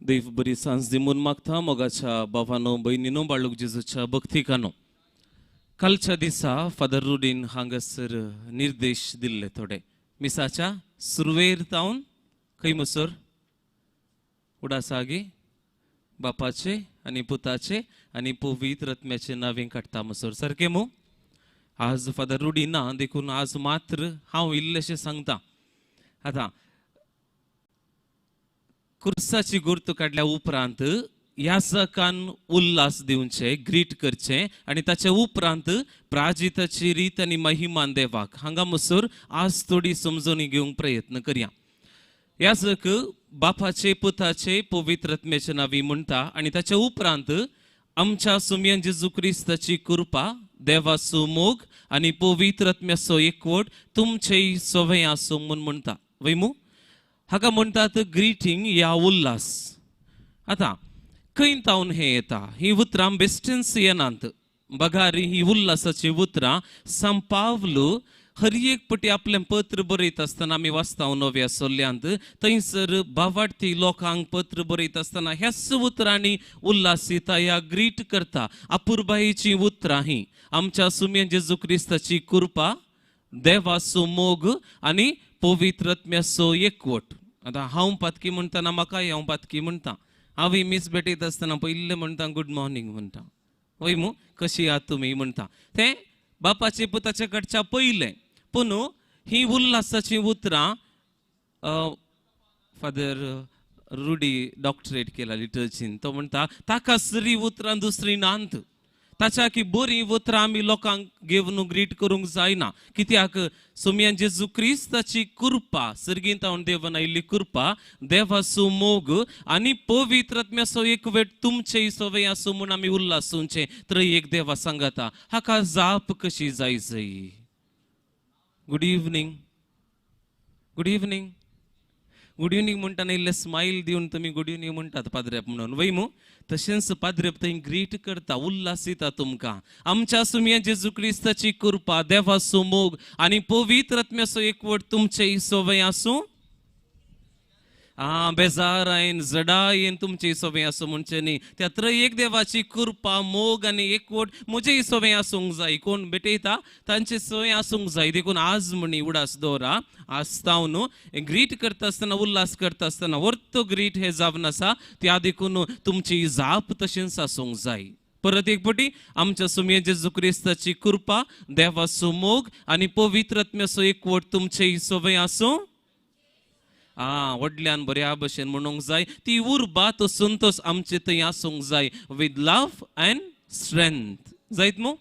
देव बरी सांज दी म्हूण मागता. मोगाच्या बाबानो भयणीनो बाळूक जेजूच्या भक्तिकानो, कालच्या दिसा फादर रुडीन हांगासर निर्देश दिल्ले थोडे. मिसाच्या सुरवेर तावन खंय मसर उडासागी बापाचे आनी पुताचे आनी पवित्र आत्म्याचे नांवे काडटा मसर, सारकें मू? आज फादर रुडी ना देखून आज मात्र हांव इल्लेशें सांगता. आतां कुर्साची गुर्त काडल्या उपरांत याजकान उल्हास दिवचे, ग्रीट करचे आनी ताचे उपरांत प्राजिताची रीत आनी महिमान देवाक हांगा मसर आज थोडी समजणी घेवंक प्रयत्न करया. याजक बापाचे पुताचे पवित्र आत्म्याचे नांवी म्हणटा आनी ताचे उपरांत आमच्या सुमयन जेजू क्रिस्ताची कृपा, देवाचो मोग आनी पवित्र आत्म्याचो एकवट तुमचेय सवय आसूं म्हूण म्हणटा. वय मू? हाका म्हणटात ग्रीटींग या उल्हास. आतां खंय तावन हें येता? ही उतरां बेस्टन्स येनात बगारी. ही उल्हासाची उतरां संपावलो हर एक पटी आपलें पत्र बरयता आसतना आमी वाचता नव्या सोल्ल्यांत, थंयसर बावाडती लोकांक पत्र बरयता आसतना ह्याच उतरांनी उल्हासिता या ग्रीट करता. अपुरबायेचीं उतरां ही. आमच्या सुम्या जेजू क्रिस्ताची कृपा, देवाचो मोग आनी पवित्र आत्म्याचो एकवट. आतां हांव पातकी म्हणटना म्हाकाय हांव पातकी म्हणटा. हांवूय मीस भेटयता आसतना पयलें म्हणटा गुड मॉर्निंग म्हणटा, वय मू? कशी आहात तुमी म्हणटा. तें बापाचे पुताच्या कडच्या पयलें. पूण ही उल्हासाचीं उतरां फादर रुडी डॉक्टरेट केला लिटर्जीन, तो म्हणटा ताका सरी उतरां दुसरी नांत. ताच्या की बरीं उतरां आमी लोकांक घेवन ग्रीट करूंक जायना. कित्याक सोमयान जेजू क्रिस्ताची कृपा, सर्गींत तावन देवान आयिल्ली कृपा, देवाचो मोग आनी पवित्र आत्म्याचो एकवट तुमचेय सवय आसूं म्हूण आमी उल्हासूंचें. तर एक देवा सांगता हाका जाप कशी जाय जाय? Good evening, good evening, good evening म्हणटना इल्लें स्मायल दिवन तुमी गुड इवनींग म्हणटात पाद्रेप म्हणून, वय मू? तशेंच पाद्रेप थंय ग्रीट करता, उल्हासिता तुमकां. आमच्या सुमया जेजू क्रिस्ताची कृपा, देवाचो मोग आनी पवित्र आत्म्याचो एकवट तुमचे सवय आसूं. आ बेजारायन जडायेन तुमचे सवय आसूं म्हणचें न्ही. त्या एक देवाची कृपा, मोग आनी एकवट म्हजे सवय आसूंक जाय. कोण भेटयता तांचे सवय आसूंक जाय. देखून आज म्हणी उडास दवरा, आज तावन ग्रीट करता आसतना, उल्हास करता आसतना वर्तो ग्रीट हे जावन आसा, त्या देखून तुमची जाप तशेंच आसूंक जाय. परत एक पटी आमच्या सुमये जेजू क्रिस्ताची कृपा, देवाचो मोग आनी पवित्र आत्म्याचो एकवट तुमचे सवय आसूं. आ व्हडल्यान बऱ्या भशेन म्हणूंक जाय. ती उर्बा तो संतोष आमचे थंय आसूंक जाय विथ लव अँड स्ट्रेंथ जायत मू?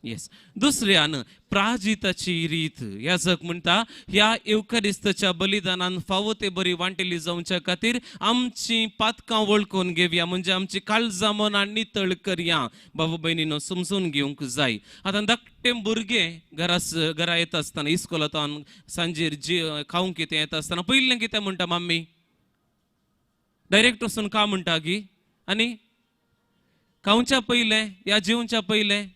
येस. दुसऱ्यान प्राजिताची रीत. याजक म्हणटा ह्या येवकारिस्ताच्या बलिदानान फावो ते बरी वांटेली जावच्या खातीर आमची पातकां वळखून घेवया, म्हणजे आमची काळजां मनां नितळ करया. बाबा भयणीनो समजून घेवंक जाय. आतां धाकटे भुरगे घरा घरा येता आसतना, इस्कोलांत सांजेर जे खावंक कितें येता आसतना पयलें कितें म्हणटा? मम्मी डायरेक्ट वचून का म्हणटा गी? आनी खावच्या पयलें या जेवच्या पयलें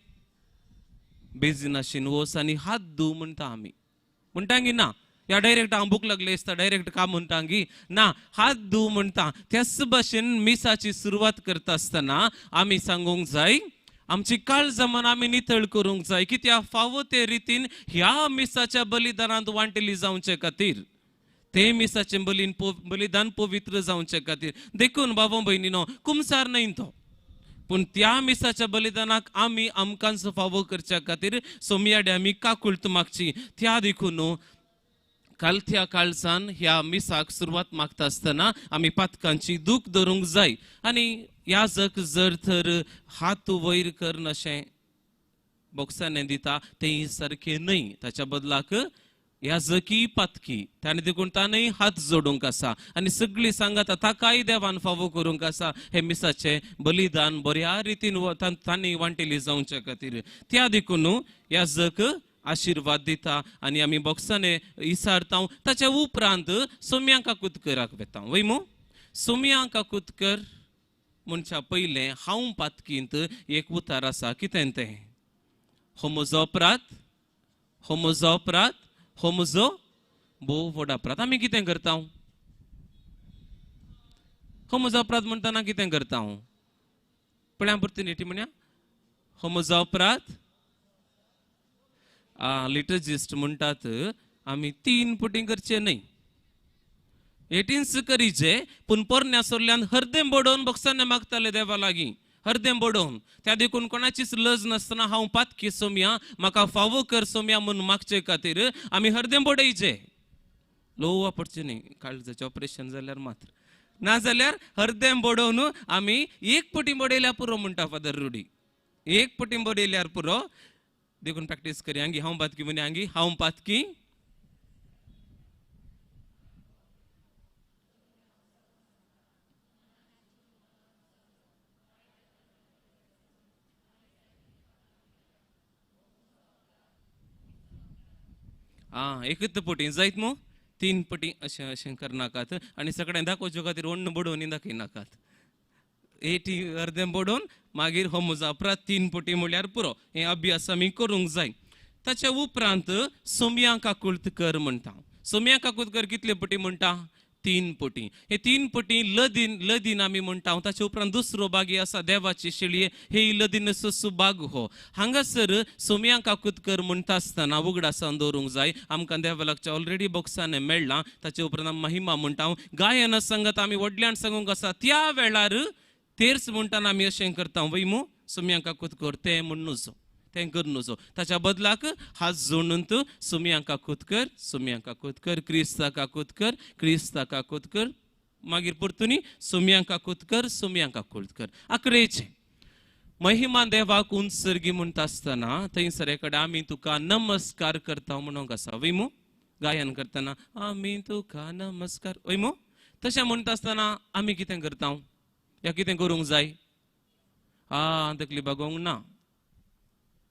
बेजिनाशीन वच आनी हात धू म्हणटा आमी, म्हणटा गी ना? या डायरेक्ट हांव भूक लागली आसता डायरेक्ट का म्हणटा गी ना? हात धू म्हणटा. त्याच भाशेन मिसाची सुरवात करता आसतना आमी सांगूंक जाय आमची काळजां मनां आमी नितळ करूंक जाय. कित्याक फावो ते रितीन ह्या मिसाच्या बलिदानांत वांटेली जावचे खातीर, ते मिसाचें बलीन बलिदान पवित्र जावचे खातीर. देखून बाबा भयणीनो कुमसार न्हय तो, पूण त्या मिसाच्या बलिदानाक आमी आमकांच फावो करच्या खातीर सोमयाडे आमी काकुळट मागची. त्या देखून कालथ्या काळजान ह्या मिसाक सुरवात मागता आसतना आमी पातकांची दूख धरूंक जाय. आनी याजक जर तर हात वयर करन अशें बोक्साने दिता तें सारकें न्हय. ताच्या बदलाक याजकी पातकी ताणें देखून ताणें हात जोडूंक आसा आनी सगळीं सांगाता ताकाय देवान फावो करूंक आसा हे मिसाचें बलिदान बऱ्या रितीन तांणी वांटेली जावचे खातीर. त्या देखून याजक आशिर्वाद दिता आनी आमी बोक्साने इसारता. ताच्या उपरांत सोम्या काकुतकराक वेता, वय मू? सोम्या काकुतकर म्हणच्या पयलें हांव पातकींत एक उतार आसा. कितें तें? हो म्हजो अपराध, हो म्हजो अपराध, हो म्हजो भोव व्हड अपराध. आमी कितें करता? हो म्हजो अपराध म्हणटना कितें करता हांव? पळया पुरती नेटी म्हणया, हो म्हजो अपराध. लिटर्जिस्ट म्हणटात आमी 3 पटी करचे न्हय, एटीन्स करीचे. पूण पोरण्या सोरल्यान हरदें बडोवन बक्षाने मागताले देवा लागीं, हरदें बडोवन. त्या देखून कोणाचीच लज नासतना हांव पातकी सोमया, म्हाका फावो कर सोमया म्हूण मागचे खातीर आमी हरदें बडयचे. लोव वापरचें न्ही, काळजाचें ऑपरेशन जाल्यार मात्र, नाजाल्यार हरदें बडोवन आमी 1 पटी बडयल्यार पुरो म्हणटा फादर रुडी, 1 पटी बडयल्यार पुरो. देखून प्रॅक्टीस करी. आंगी हांव पातकी म्हणी, आंगी हांव पातकी. आं, एकच पटी जायत मू, 3 पटी अशें अशें करनाकात आनी सगळ्यांक दाखोवचे खातीर ओण्ण बडोवन दाखयनाकात. एटी अर्दें बडोवन मागीर हो म्हजो अपराध 3 पटी म्हणल्यार पुरो. हें अभ्यास आमी करूंक जाय. ताच्या उपरांत सोमया काकुळत कर म्हणटा. सोमया काकुळत कर कितले पटी म्हणटा? 3 पटी. हे 3 पटी लदीन लदीन आमी म्हणटा. ताचे उपरांत दुसरो बागी आसा देवाची शेळये, हे लदीन ससू बाग हो. हांगासर सोमया काकुत कर म्हणटा आसतना उगडासान दवरूंक जाय आमकां देवा लागच्या ऑलरेडी बॉक्साने मेळ्ळां. ताचे उपरांत महिमा म्हणटा. गायन संगत आमी व्हडल्यान सांगूंक आसा त्या वेळार तेर्स म्हणटाना आमी अशें करता वय मू, सोमया काकुत कर तें म्हणनुचो, तें करनुचो. ताच्या बदलाक हात जोडून तूं सोमया काकुत कर, सोमया काकुत कर, क्रिस्ता काकुत कर, क्रिस्ता काकुत कर, मागीर परतून सोमया काकुत कर, सोमया काकुत कर. आकरेचें महिमा देवाक उंचसर्गी म्हणटा आसतना थंयसर कडेन आमी तुका नमस्कार करता म्हणूंक आसा वय मू. गायन करतना आमी तुका नमस्कार वय मू, तशें म्हणटा आसतना आमी कितें करता या कितें करूंक जाय? आ, तकली बागोवंक ना,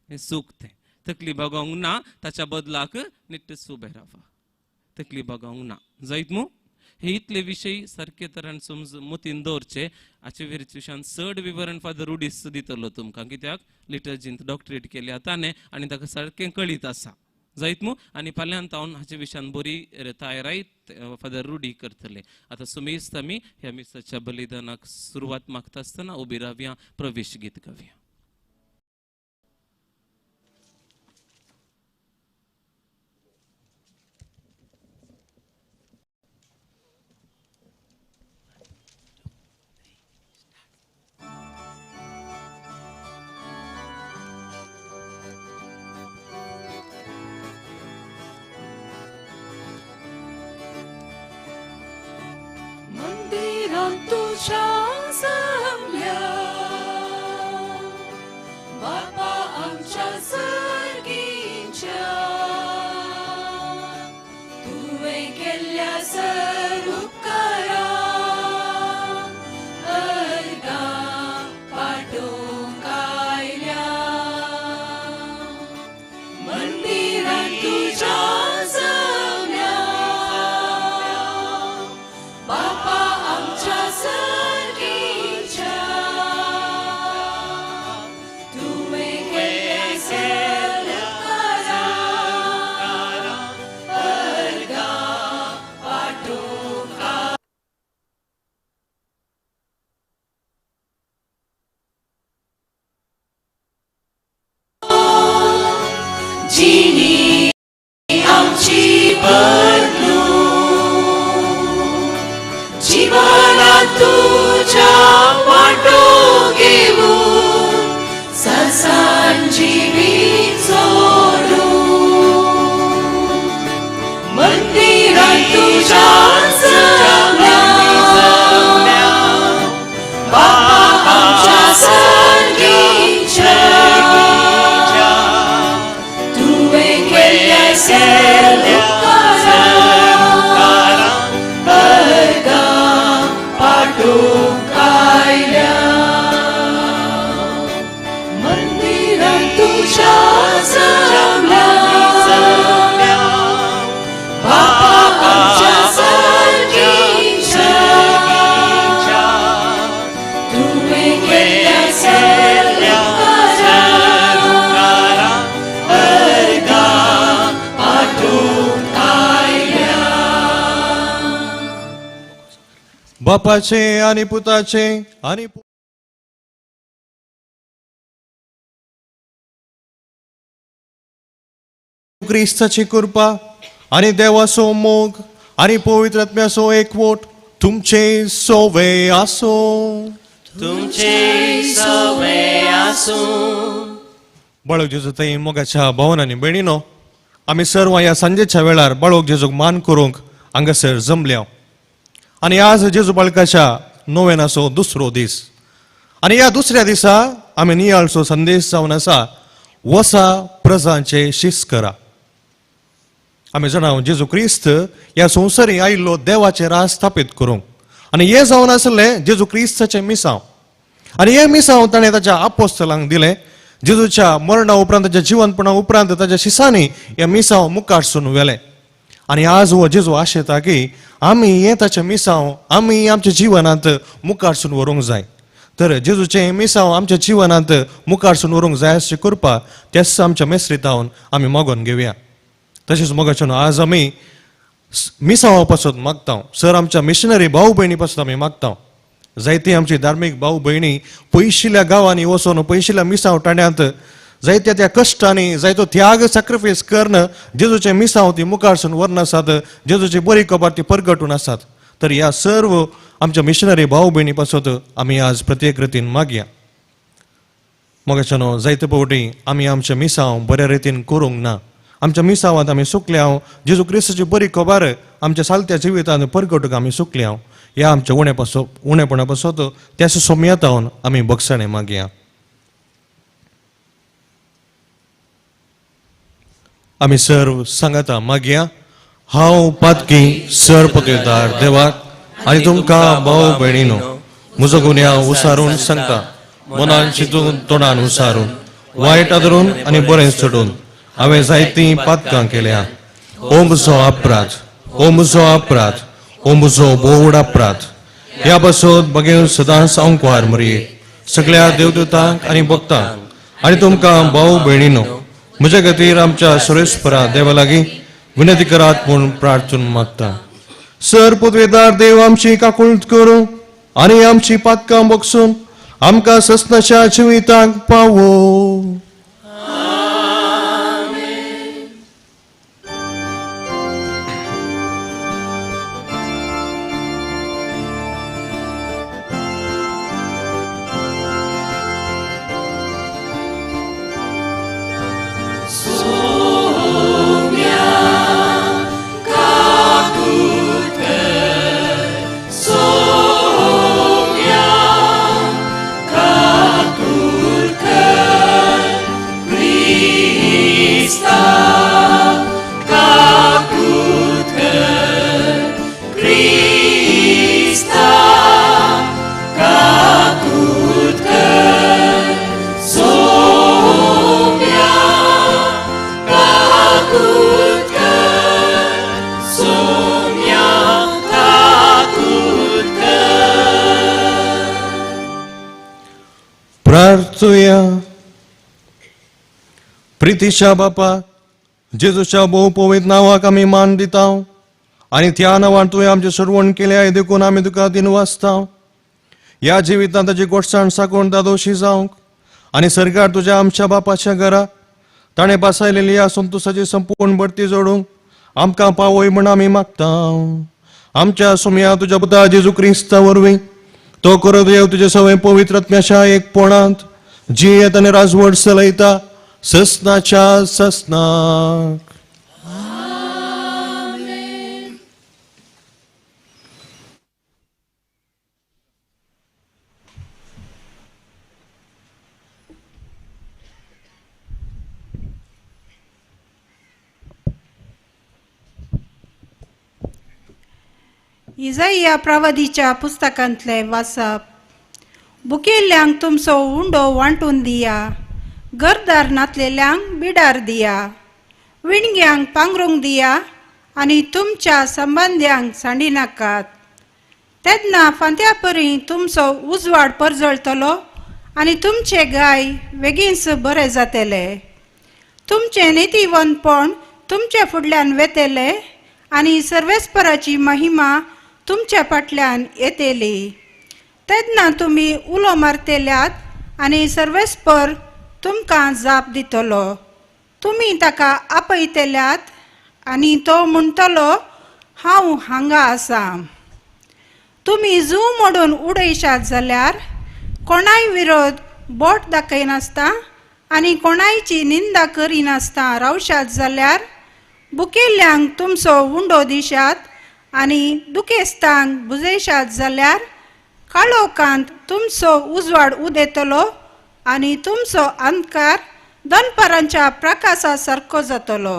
हें चूक तें. तकली बागोवंक ना, ताच्या बदलाक निट्ट उबें रावा, तकली बागोवंक ना जायत मू. हे इतले विशय सारके तरान समज मतीन दवरचे. हाचे विशयान चड विवरण फादर रुडीस दितलो तुमकां, कित्याक लिटर्जींत डॉक्टरेट केल्या ताणें आनी ताका सारकें कळीत आसा जायत मू. आनी फाल्यां तावन हाचे विशयान बरी तयाराय फादर रुडी करतले. आतां सुमेस्त आमी ह्या मिसाच्या बलिदानाक सुरवात मागता आसतना उबी रावया, प्रवेश गीत गावया. तुझ्या जमल्या बापा आमच्या सर्गीच्या, तुवें केल्ल्या सर उपकारा अर्गां पाटोवंक आयल्या. मंदिरांत तुझ्या जमल्या बापा आमच्या सर्गीच्या, तुवें केल्ल्या सर उपकारा अर्गां पाटोवंक. जिणी आमची बदलू जीवनात तुझ्या वाटो घेऊ, ससान जिवीत सोडू. मंदिरात तुझ्या जमल्या बापा आमच्या सर्गीच्या, तुवें केल्ल्या सर उपकारा अर्गां पाटोवंक आयल्या. मंदिरांत तुझ्या जमल्या बापा आमच्या बापाचे आनी पुताचे आनी क्रिस्ताची कृपा आनी देवाचो मोग आनी पवित्र आत्म्याचो एकवट तुमचे सोवे आसूं. तुमचे सवे आसूं. बाळक जेजू थंय मोगाच्या भावन आनी भयणीनो, आमी सर्व ह्या सांजेच्या वेळार बाळक जेजूक मान करूंक हांगासर जमल्या आनी आज जेजू बाळकाच्या नोवेनाचो दुसरो दीस आनी ह्या दुसऱ्या दिसा आमी नियाळचो संदेश जावन आसा वसा प्रजांचे शिस्त करा. आमी जाणा जेजू क्रिस्त ह्या संवसारी आयिल्लो देवाचें राज स्थापीत करूंक आनी हें जावन आसलें जेजू क्रिस्ताचें मिसांव आनी हें मिसांव ताणें ताच्या आपोस्तलांक दिलें. जेजूच्या मरणा उपरांत ताच्या जिवनपणा उपरांत ताच्या शिसांनी हें मिसांव मुखार व्हेलें आनी आज हो जेजू आशेता की आमी हें ताचें मिसांव आमी आमच्या जिवनांत मुखार व्हरूंक जाय. तर जेजूचें हें मिसांव आमच्या जिवनांत मुखार व्हरूंक जाय अशें करपा तेच आमच्या मेस्त्रीतावन आमी मागोवन घेवया. तशेंच मोगाच्यान आज आमी मिसांवा पासत मागता सर, आमच्या मिशनरी भाव भयणी पासत आमी मागता. जायती आमची धार्मीक भाव भयणी पयशिल्ल्या गांवांनी वचून पयशिल्ल्या मिसांव ठाण्यांत जायत्या त्या कश्टांनी जायतो त्याग सॅक्रिफायस करून जेजूचे मिसांव ती मुखारसून व्हरून आसात, जेजूची बरी खबर ती परगटून आसात. तर ह्या सर्व आमच्या मिशनरी भाव भयणी पासत आमी आज प्रत्येक रितीन मागया. मोगाच्यानो, जायते फावटी आमी आमचे मिसांव बऱ्या रितीन करूंक ना. आमच्या मिसांवांत आमी सुकल्या, जेजू क्रिस्ताची बरी खबर आमच्या सालत्या जिवितांत परगटूंक आमी सुकल्या. ह्या आमच्या उणेपणा पासत त्या सोमयातावन आमी बक्षाणे मागया. आमी सर्व सांगाता मागया. हांव पातकी सर पदवीदार देवाक आनी तुमकां भाव भयणीनो म्हजो गुन्यांव उसारून सांगता, मनान चिंतून तोंडान उसारून वायट आदरून आनी बरें सोडून हांवें जायतीं पातकां केल्या. ओ म्हजो अपराध, ओ म्हजो अपराध, ओ म्हजो बोवड अपराध. ह्या पासत बगेव सदांच अंकवार मरये सगळ्या देवदूतांक आनी भक्तांक आनी तुमकां भाव भयणीनो म्हज्या खातीर आमच्या सुरेशपरा देवा लागीं विनंती करात म्हूण प्रार्थून मागता. सर पदवेदार देव आमची काकूळट करूं आनी आमची पातकां बगसून आमकां ससनाच्या जिविताक पावो. प्रार्थुया. प्रितीच्या बापा, जेजूच्या भोव पवित्र नांवाक आमी मान दिता आनी त्या नांवान तुवें आमचें सरवण केलें देखून आमी तुका दिनवासता. ह्या जिवितांत ताची गोडसाण साकून दादोशी जावंक आनी सरकार तुज्या आमच्या बापाच्या घरा ताणें बसायलेली ह्या संतोसाची संपूर्ण भरती जोडूंक आमकां पावय म्हूण आमी मागता. आमच्या सोमया तुज्या पुता जेजू क्रिस्ता वरवीं तो करत देव तुजे सवय पवित्र आत्म्याच्या एकपणांत जियेत आनी राजवट चलयता ससनाच्या ससनाक. इजाइया प्रवादीच्या पुस्तकांतले वाचप. बुकेल्ल्यांक तुमचो उंडो वांटून दिया, घरदार नातलेल्यांक बिडार दिया, विणग्यांक पांगरूंक दिया आनी तुमच्या संबंद्यांक सांडिनाकात. तेन्ना फांत्या परी तुमचो उजवाड परजळटलो आनी तुमचे गाय बेगीनच बरे जातले. तुमचें नितीवंतपण तुमचे फुडल्यान वेतले आनी सर्वेस्पराची महिमा तुमच्या फाटल्यान येतली. तेन्ना तुमी उलो मारतल्यात आनी सर्वेस्पर तुमकां जाप दितलो. तुमी ताका आपयतल्यात आनी तो म्हणटलो, हांव हांगा आसा. तुमी जू मोडून उडयशात जाल्यार कोणाय विरोध बोट दाखयनासता आनी कोणायची निंदा करिनासता रावशात जाल्यार बुकेल्ल्यांक तुमचो उंडो दिशात आनी दुखेस्तांक बुजयशात जाल्यार काळोखांत तुमचो उजवाड उदेतलो आनी तुमचो अंधकार दनपारांच्या प्रकाशा सारको जातलो.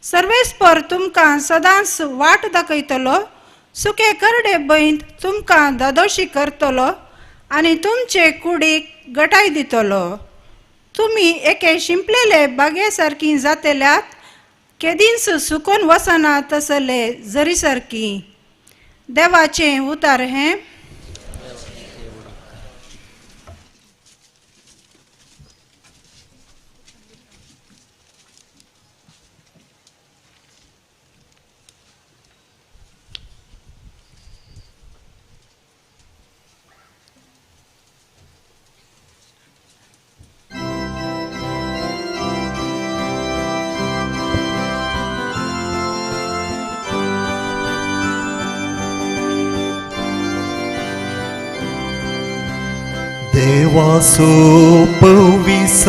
सर्वेस्पर तुमकां सदांच वाट दाखयतलो, सुके करडे बैंत तुमकां दादोशी करतलो आनी तुमचे कुडीक गटाय दितलो. तुमी एके शिंपलेले बागे सारकी जातल्यात, केदींच सुकून वचना तसले जरी सारकी. देवाचें उतार हें. देवासो पवीस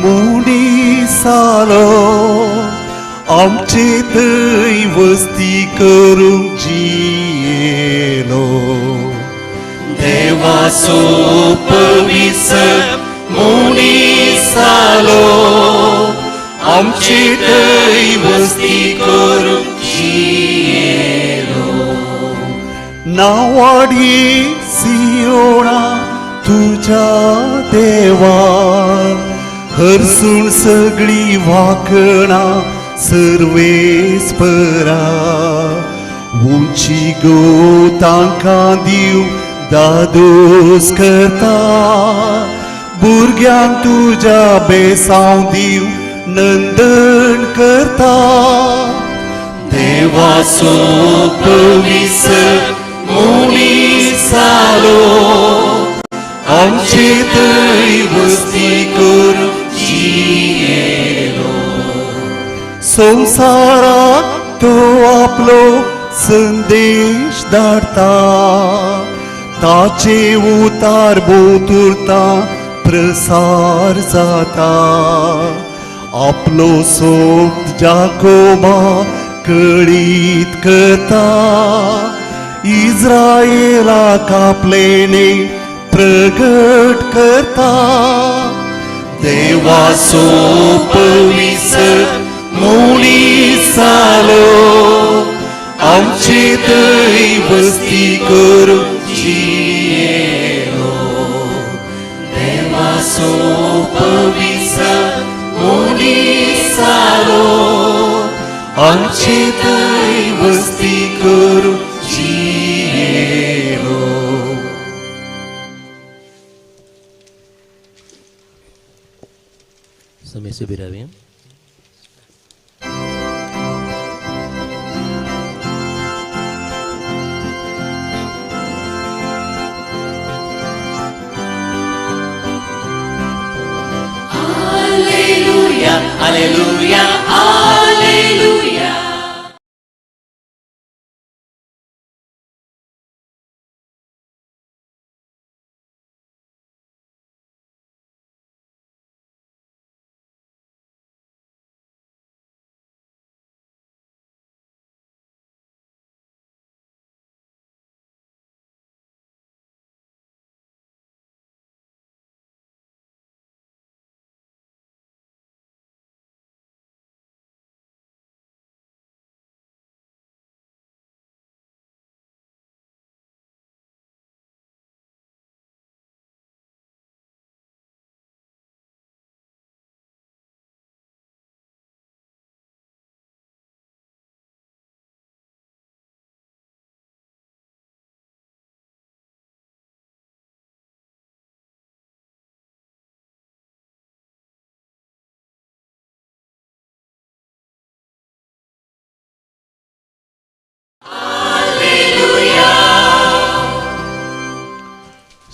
मुनी सालो आमचे थंय वस्ती करूंक जियेलो. देवासो पवीस मुनी सालो आमचे थंय वस्ती करूंक जियेलो. नावाडी सियोना तुझ्या देवा हरसून सगळी वाकणा सर्वेस्परा उंची गो तांकां दिव दादोस करता भुरग्यांक तुज्या बेसांव दिव नंदन करता. देवासो पवीस मुनी सालो आमचे थंय वस्ती करूंक जियेलो. संवसाराक तो आपलो संदेश धाडटा, ताचे उतार बोतुरता प्रसार जाता. आपलो सोप जाकोबा कळीत करता, इस्रायलाक आपलेने प्रगट करता. देवासो पवीस मुनी सालो आमचे थंय वस्ती करूंक जियेलो. देवासो पवीस मुनी सालो आमचे थंय वस्ती करूंक जियेलो. समय से बिरावे. Alleluia, alleluia, alleluia.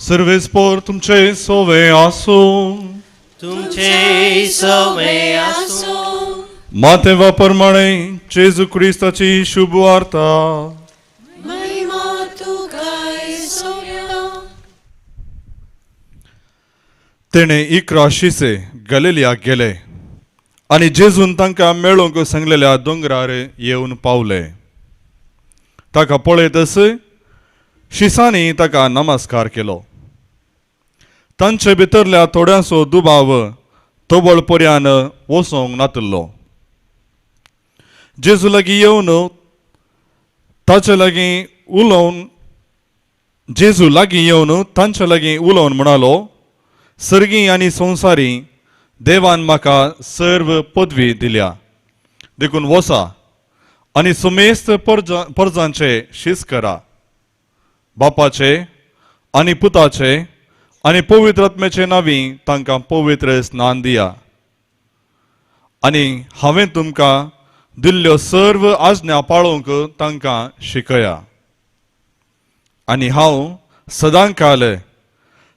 सर्वेस्पोर तुमचे सोवे आसूं. तुमचे सवे आसूं. मातेवा प्रमाणे जेजू क्रिस्ताची शुभ वार्ता. महिमा तुका सोम्या. तेणे 11 शिसे गलिलियाक गेले आनी जेजून तांकां मेळोवंक सांगलेल्या दोंगरार येवन पावले. ताका पळयतच शिसांनी ताका नमस्कार केलो. तांचे भितरल्या थोड्यांचो दुबाव तबळ पर्यान वचोंक नातिल्लो. जेजू लागीं येवन ताचे लागीं उलोवन जेजू लागीं येवन तांचे लागीं उलोवन म्हणालो, सर्गी आनी संवसारी देवान म्हाका सर्व पदवी दिल्या, देखून वसा आनी सुमेस्त परजांचे शीस करा, बापाचे आनी पुताचे आनी पवित्र आत्म्याचे नांवी तांकां पवित्र स्नान दिया, आनी हांवें तुमकां दिल्ल्यो सर्व आज्ञा पाळोवंक तांकां शिकया. आनी हांव सदांकाल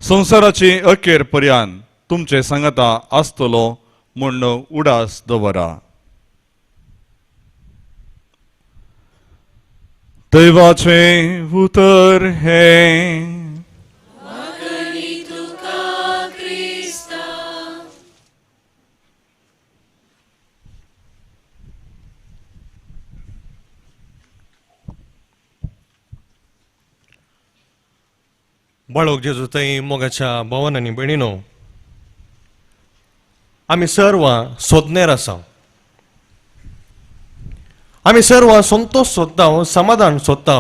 संवसाराची अखेर पर्यंत तुमचे सांगाता आसतलो म्हूण उडास दवरा. दैवाचें उतर हें. बाळोक जेजू थंय मोगाच्या भवन आनी भयणीनो, आमी सर्वां सोदनेर आसा. आमी सर्वां संतोश सोदता, समाधान सोदता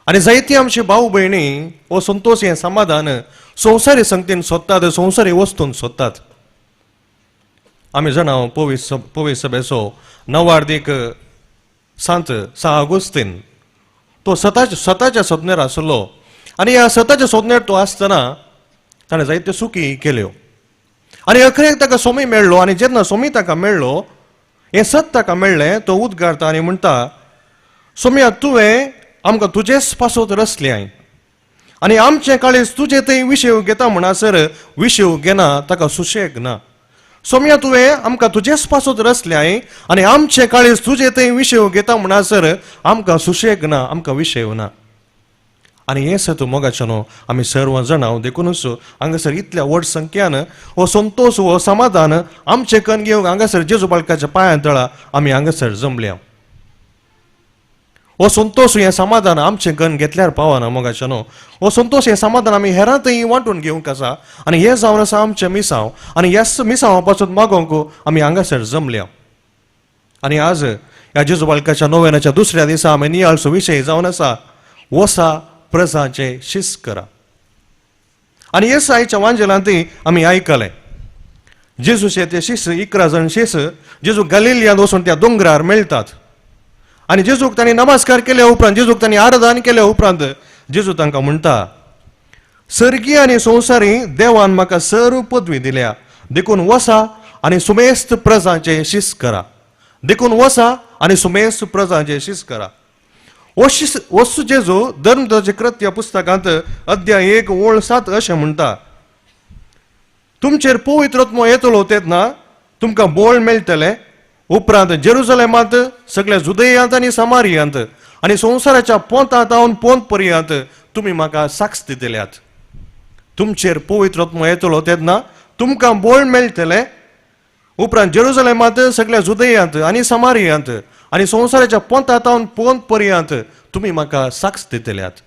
आनी जायती आमची भाव भयणी हो संतोश हें समाधान संवसारी संगतीन सोदतात, संवसारी वस्तून सोदतात. आमी जाणा पवी सभेचो नवार्दीक सांत सा आगोस्तीन तो सताच्या सोदनेर आसलो आनी ह्या सताच्या सोदनेर तो आसतना ताणें जायत्यो चुकी केल्यो आनी अखेरेक ताका सोमी मेळ्ळो. आनी जेन्ना सोमी ताका मेळ्ळो, हें सत ताका मेळ्ळें, तो उद्गारता आनी म्हणटा, सोम्या तुवें आमकां तुजेच पासत रचलें आनी आमचें काळीज तुजे थंय विशेव घेता म्हणसर विशेव घेना, ताका सुशेग ना. सोम्या तुवें आमकां तुजेच पासत रचलें आनी आमचें काळीज तुजे थंय विशेव घेता म्हणसर आमकां सुशेग ना, आमकां विशेव ना. आनी हें सत मोगाचें न्हू आमी सर्व जाणां. देखूनच हांगासर इतल्या व्हड संख्यान हो संतोश हो समाधान आमचें कन घेवंक हांगासर जेजू बाळकाच्या पांयां तळा आमी हांगासर जमल्या. हो संतोश हें समाधान आमचें कन घेतल्यार पावना मोगाचें न्हू. हो संतोश हें समाधान आमी हेरां थंय वांटून घेवंक आसा आनी हें जावन आसा आमचें मिसांव आनी ह्याच मिसांवा पासून मागोवंक आमी हांगासर जमल्या. आनी आज ह्या जेजू बाळकाच्या नोवेनाच्या दुसऱ्या दिसा आमी नियाळचो विशय जावन आसा वसा प्रजाचे शिस करा. आनी हे आयच्या वांजेलांत आमी आयकलें जेजूचे ते शिस 11 जाण शिस जेजू गलिलियांत वचून त्या दोंगरार मेळटात आनी जेजूक तांणी नमस्कार केल्या उपरांत, जेजूक तांणी आराधन केल्या उपरांत जेजू तांकां म्हणटा, सर्गी आनी संवसारी देवान म्हाका सर्व पदवी दिल्या, देखून वसा आनी सुमेस्त प्रजाचे शिस करा. देखून वसा आनी सुमेस्त प्रजाचे शिस करा. वस्तू जेजू धर्मदाचे कृत्य पुस्तकांत अध्याय 1 ओळ 7 अशें म्हणटा, तुमचेर पवित्र आत्मो येतलो तेन्ना तुमकां बोळ मेळटलें, उपरांत जेरुजलेमांत सगळ्या जुदयांत आनी समारियांत आनी संवसाराच्या पोंता तावन पोंत पर्यंत तुमी म्हाका साक्ष दितल्यात. तुमचेर पवित्र आत्मो येतलो तेन्ना तुमकां बोळ मेळटलें, उपरांत जेरुजलेमांत सगळ्या जुदयांत आनी समारियांत आनी संवसाराच्या पोंता तावन पोंत पर्यंत तुमी म्हाका साक्ष दितल्यात.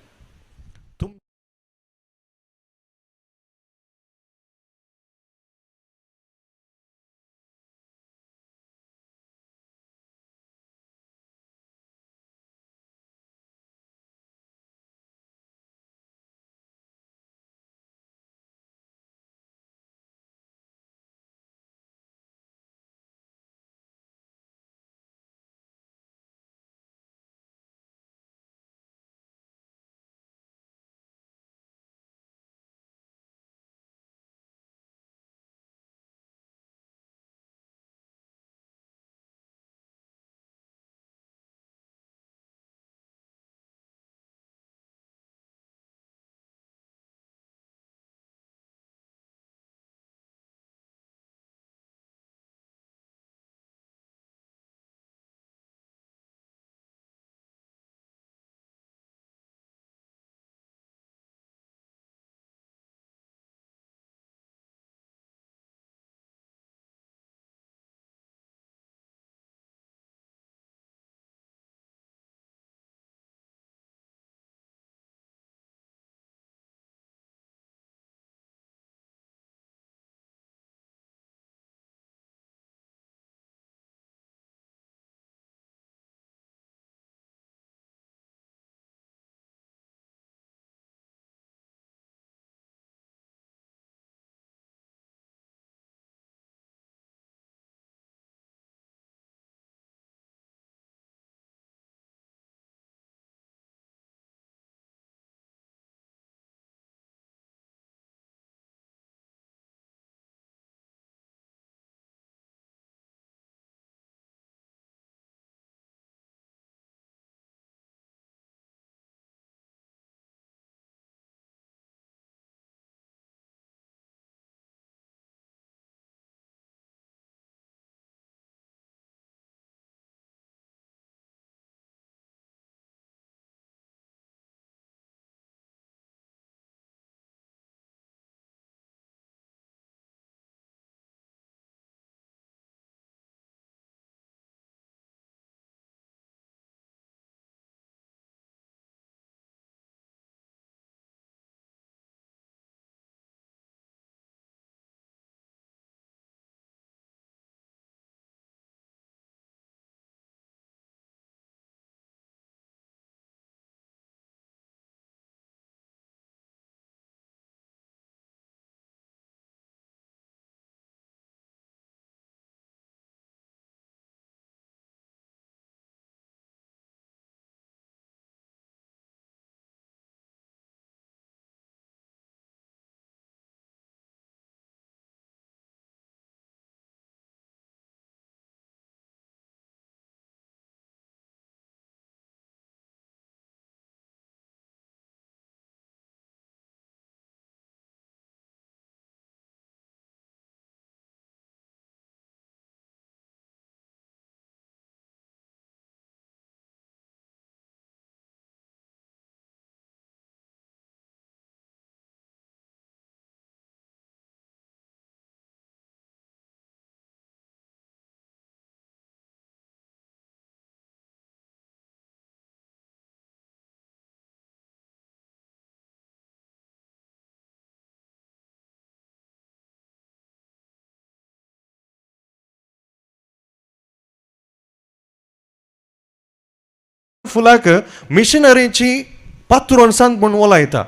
फुलाक मिशनरीची पात्रोन सांत म्हूण वलायता.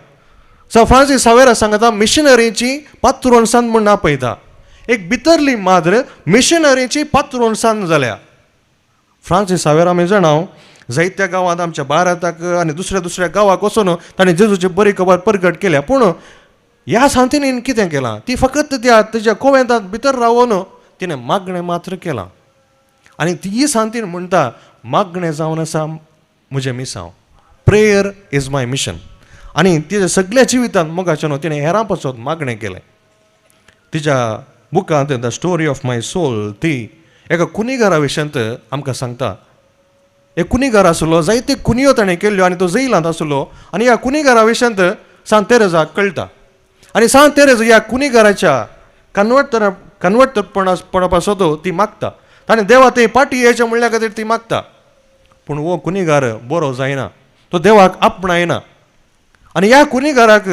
सो फ्रांसीस सावेरा सांगता मिशनरीची पात्रोन सांत म्हूण आपयता. एक भितरली माद्र मिशनरीची पात्रोन सांत जाल्या. फ्रांसीस सावेरा आमी जाणा जायत्या गांवांत आमच्या भारताक आनी दुसऱ्या दुसऱ्या गांवाक वचून ताणें जेजूची बरी खबर परगट केल्या. पूण ह्या सांतिनीन कितें केलां, ती फकत त्या तेज्या कोवेंतांत भितर रावून तिणें मागणें मात्र केलां. आनी ती सांतीन म्हणटा मागणें जावन आसा म्हजें मिसांव, प्रेयर is my mission. आनी तिज्या सगळ्या जिवितांत मोगाचें न्हू तिणें हेरां पासत मागणें केलें. तिज्या बुकांत the story of my soul ती एका कुनिगारा विशयांत आमकां सांगता. एक कुनिगार आसलो, जायते कुनियो ताणें केल्ल्यो आनी तो जैलांत आसलो. आनी ह्या कुनिगारा विशयांत सांत तेरेजाक कळटा. आनी सांत तेरेज ह्या कुनिगाराच्या कन्वर्टपणा पासत ती मागता. ताणें देवा ते पाटी येवचें म्हणल्या खातीर ती मागता. पूण हो कुनिगार बरो जायना, तो देवाक आपणायना. आनी ह्या कुनिगाराक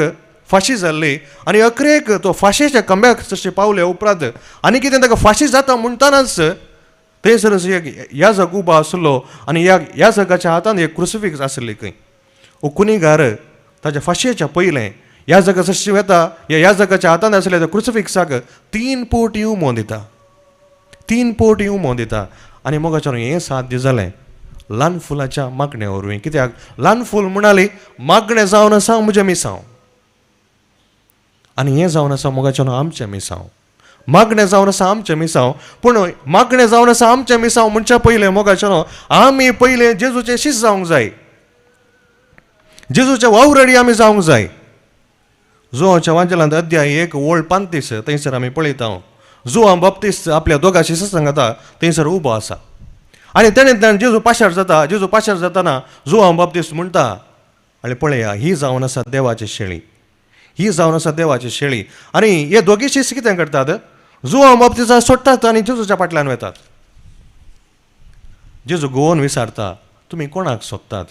फांशी जाल्ली आनी अकरेक तो फांशेच्या खांब्याक जशें पावले उपरांत आनी कितें ताका फांशी जाता म्हणटनाच थंयसर एक याजक उबो आसलो आनी ह्या याजकाच्या हातान एक क्रुसिफिक्स आसली खंय. हो कुनिगार ताच्या फांशयेच्या पयलें याजका जशें वता ह्या याजकाच्या हातान आसल्या त्या क्रुसिफिक्साक 3 पोटी उमो दिता, 3 पोटी उमो दिता. आनी मोगाच्यान हें साध्य जालें ल्हान फुलाच्या मागण्या वरवीं. कित्याक ल्हान फूल म्हणाली मागणें जावन आसा म्हजें मिसांव. आनी हें जावन आसा मोगाच्यान आमचें मिसांव, मागणें जावन आसा आमचें मिसांव. पूण मागणें जावन आसा आमचें मिसांव म्हणच्या पयलें मोगाच्यान आमी पयलें जेजूचें शीस जावंक जाय, जेजूच्या वावराडी आमी जावंक जाय. जुवाच्या वांजेलांत अध्याय 1 ओळ 35 थंयसर आमी पळयता जुवां बाप्तीस्त आपल्या दोगा शिसां सांगता थंयसर उबो आसा. आनी तेणें जेजू पाशार जाता. जेजू पाशार जाताना जुवां बाप्तीस्त म्हणटा आनी पळया ही जावन आसा देवाची शेळी, ही जावन आसा देवाची शेळी. आनी हे दोगी शिस कितें करतात, जुवां बाप्तिस्ताक सोडटात आनी जेजूच्या फाटल्यान वतात. जेजू गोवन विचारता तुमी कोणाक सोदतात?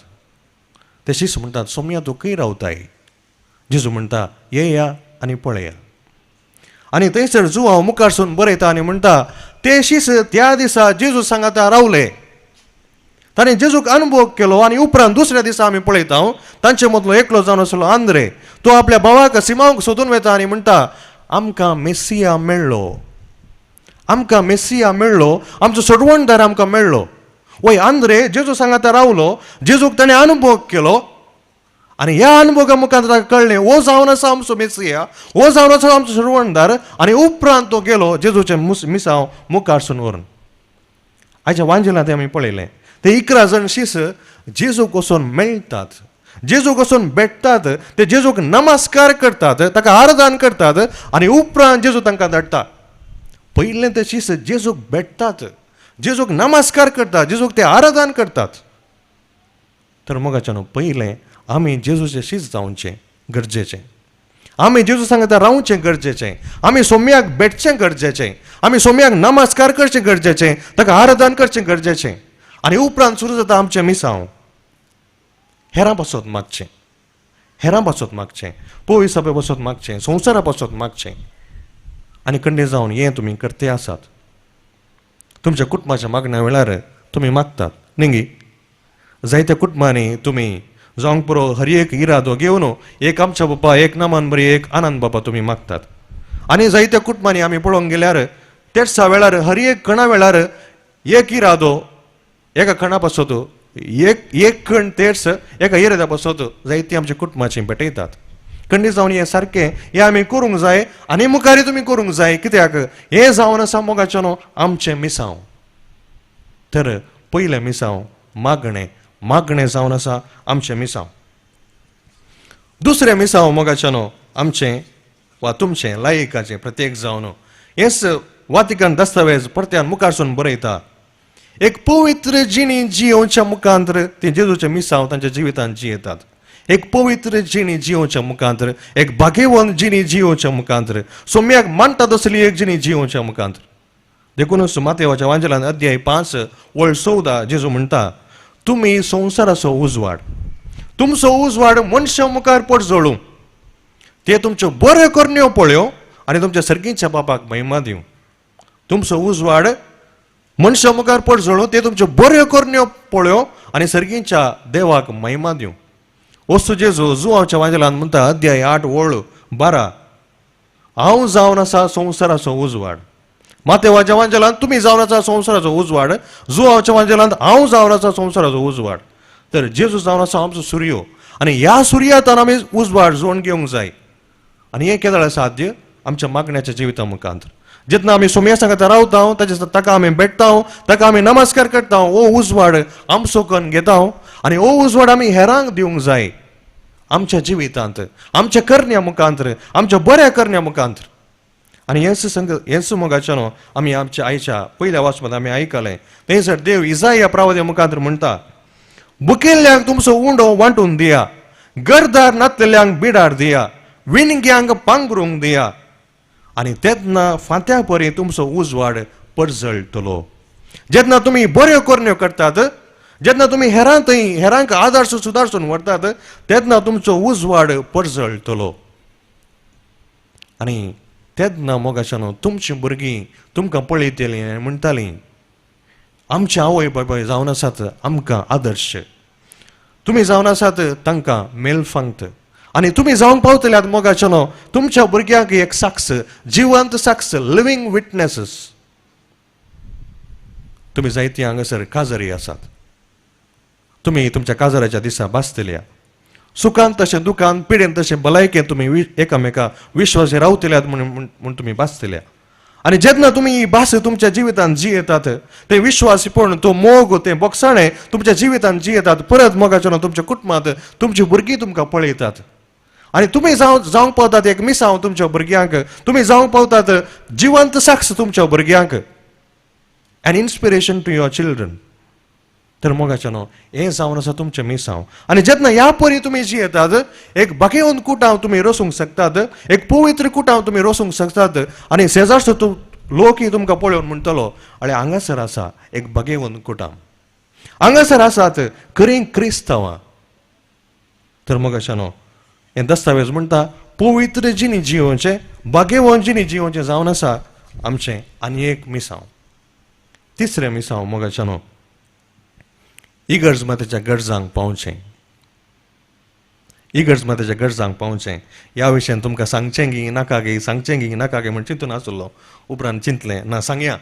ते शीस म्हणटात सोमया तूं खंय रावताय? जेजू म्हणटा येया आनी पळया. आनी थंयसर जुवांव मुखारसून बरयता आनी म्हणटा ते शीस त्या दिसा जेजू सांगाता रावले. ताणें जेजूक अनुभव केलो. आनी उपरांत दुसऱ्या दिसा आमी पळयता तांचे मदलो एकलो जावन आसलो आंद्रे, तो आपल्या भावाक सिमांवक सोदून वता आनी म्हणटा आमकां मेसिया मेळ्ळो, आमकां मेसिया मेळ्ळो, आमचो सोडवणदार आमकां मेळ्ळो. वय आंद्रे जेजू सांगाता रावलो, जेजूक ताणें अनुभव केलो. आनी ह्या अनुभवा मुखार ताका कळ्ळें हो जावन आसा आमचो मेसिया, हो जावन आसा आमचो सोडवणदार. आनी उपरांत तो गेलो जेजूचें मिसांव मुखारसून व्हरून. आयच्या वांजेलांत आमी पळयलें ते 11 जाण शीस जेजूक वचून मेळटात, जेजूक वचून भेटतात, ते जेजूक नमस्कार करतात, ताका आराधन करतात. आनी उपरांत जेजू तांकां धाडटा. पयलें ते शीस जेजूक भेटतात, जेजूक नमस्कार करतात, जेजूक ते आराधन करतात. तर मोगाच्यान पयलें आमी जेजूचें शीस जावचें गरजेचें, आमी जेजू सांगता रावचें गरजेचें, आमी सोम्याक भेटचें गरजेचें, आमी सोम्याक नमस्कार करचें गरजेचें, ताका आराधन करचें गरजेचें. आनी उपरांत सुरू जाता आमचें मिसांव. हेरां पासत मागचें, हेरां पासत मागचें, पयसा पासत मागचें, संवसारा पासत मागचें. आनी कंडे जावन हें तुमी करते आसात. तुमच्या कुटुंबाच्या मागण्या वेळार तुमी मागतात न्ही? जायत्या कुटुंबांनी तुमी जावंक पुरो हर एक इरादो घेवन एक आमच्या बापा, एक नामान बरी, एक आनंद बापा तुमी मागतात. आनी जायत्या कुटुंबांनी आमी पळोवंक गेल्यार तेर्सा वेळार हर एक खणा वेळार एक इरादो एका खणा पासत एक एक खण तेर्स एका इराद्या पासत जायती आमच्या कुटुंबाची भेटयतात. खंडीत जावन हें सारकें हें आमी करूंक जाय आनी मुखारय तुमी करूंक जाय. कित्याक हें जावन आसा मोगाचें न्हू आमचें मिसांव. तर पयलें मिसांव मागणें, मागणें जावन आसा आमचें मिसांव. दुसरें मिसांव मोगाचें न्हू आमचें वा तुमचें लायकाचें प्रत्येक जावन हेच वातिकान दस्तावेज परत्यान मुखारसून बरयता. एक पवित्र जिणी जियोवच्या मुखांतर ती जेजूचें मिसांव तांच्या जिवितांत जियेतात. एक पवित्र जिणी जियोवच्या मुखांतर, एक भाग्यवंत जिणी जियोवच्या मुखांतर, सोम्याक मानता तसली एक जिणी जियोवच्या मुखांतर. देखूनच मातेवाच्या वांजेलान अध्याय 5 ओळ 14 जेजू म्हणटा तुमी संवसाराचो उजवाड, तुमचो उजवाड मनशा मुखार पडजळूं, ते तुमच्यो बऱ्यो करण्यो पळयो आनी तुमच्या सर्गीच्या बापाक महिमा दिवं. तुमचो उजवाड मनशा मुखार पडजळूं, ते तुमच्यो बऱ्यो करण्यो पळयो आनी सर्गींच्या देवाक महिमा दिवं. वस्तू जेजू जुवाच्या वांजेलान म्हणटा अध्याय 8 ओळ 12, हांव जावन आसा संवसाराचो उजवाड. मातेवाच्या वांजेलान तुमी जावन आसा संवसाराचो उजवाड, जुवाच्या वांजेलान हांव जावन आसा संवसाराचो उजवाड. तर जेजू जावन आसा आमचो सुर्यो आनी ह्या सुर्यातान आमी उजवाड जोडून घेवंक जाय. आनी हें केदळ साध्य आमच्या मागण्याच्या जिविता मुखांत. जेन्ना आमी सोम्या सांगता रावता ताचे ताका आमी भेटता, ताका आमी नमस्कार करता, हो उजवाड आमचो कन्न घेता आनी हो उजवाड आमी हेरांक दिवंक जाय आमच्या जिवितांत, आमच्या करण्या मुखांत, आमच्या बऱ्या करण्या मुखांत. आनी हेच संग हेच मोगाच्यानो आमी आमच्या आयच्या पयल्या वाचपांत आमी आयकलें थंयसर देव इजाया प्रावद्या मुखांत म्हणटा, बुकेल्ल्यांक तुमचो उंडो वांटून दिया, गरदार नातलेल्यांक बिडार दिया, विणग्यांक पांगरूंक दिया, आनी तेन्ना फांत्या परी तुमचो उजवाड परजळटलो. जेन्ना तुमी बऱ्यो करण्यो करतात, जेन्ना तुमी हेरां थंय हेरांक आदर्श सुदारसून व्हरतात, तेन्ना तुमचो उजवाड परजळटलो. आनी तेन्ना मोगाच्यानो तुमचीं भुरगीं तुमकां पळयतलीं आनी म्हणटालीं, आमचे आवय बापाय जावन आसात आमकां आदर्श, तुमी जावन आसात तांकां मेलफांत. आनी तुमी जावंक पावतल्यात मोगाच्यानो तुमच्या भुरग्यांक एक साक्ष, जिवंत साक्ष, लिवींग विटनेसीस. तुमी जायतीं हांगासर काजारी आसात, तुमी तुमच्या काजाराच्या दिसा भासतल्या, सुखान तशें दुखान, पिडेन तशें भलायकेन तुमी एकामेका विश्वासे रावतल्यात म्हूण तुमी भासतल्या. आनी जेन्ना तुमी ही भास तुमच्या जिवितांत जियेतात, ते विश्वासीपण, तो मोग, तें बोगसाणें तुमच्या जिवितांत जियेतात, परत मोगाच्यानो तुमच्या कुटुंबांत तुमची भुरगीं तुमकां पळयतात आनी तुमी जावंक पावतात एक मिसांव तुमच्या भुरग्यांक, तुमी जावंक पावतात जिवंत साक्ष तुमच्या भुरग्यांक, an inspiration to your children. तर मोगाच्यानो हें जावन आसा तुमचें मिसांव. आनी जेन्ना ह्या परी तुमी जियेतात, एक बागेवन कुटांव तुमी रोसूंक शकतात, एक पवित्र कुटांव तुमी रोसूंक शकतात आनी शेजारचो तूं लोकय तुमकां पळोवन म्हणटलो, आनी हांगासर आसा एक बागेवन कुटांव, हांगासर आसात खरीं क्रिस्तांवां. तर मोगाच्यानो हें दस्तावेज म्हणटा पवित्र जिणी जियोवचें, बागेवन जिणी जियोवचें जावन आसा आमचें आनी एक मिसांव. तिसरें मिसांव मोगाच्यानो, इगर्ज मातेच्या गरजांक पावचें, इगर्ज मातेच्या गरजांक पावचें. ह्या विशयान तुमकां सांगचें गी नाका गी, सांगचें गी नाका गी म्हण चिंतून आसलो, उपरांत चिंतलें ना सांगया.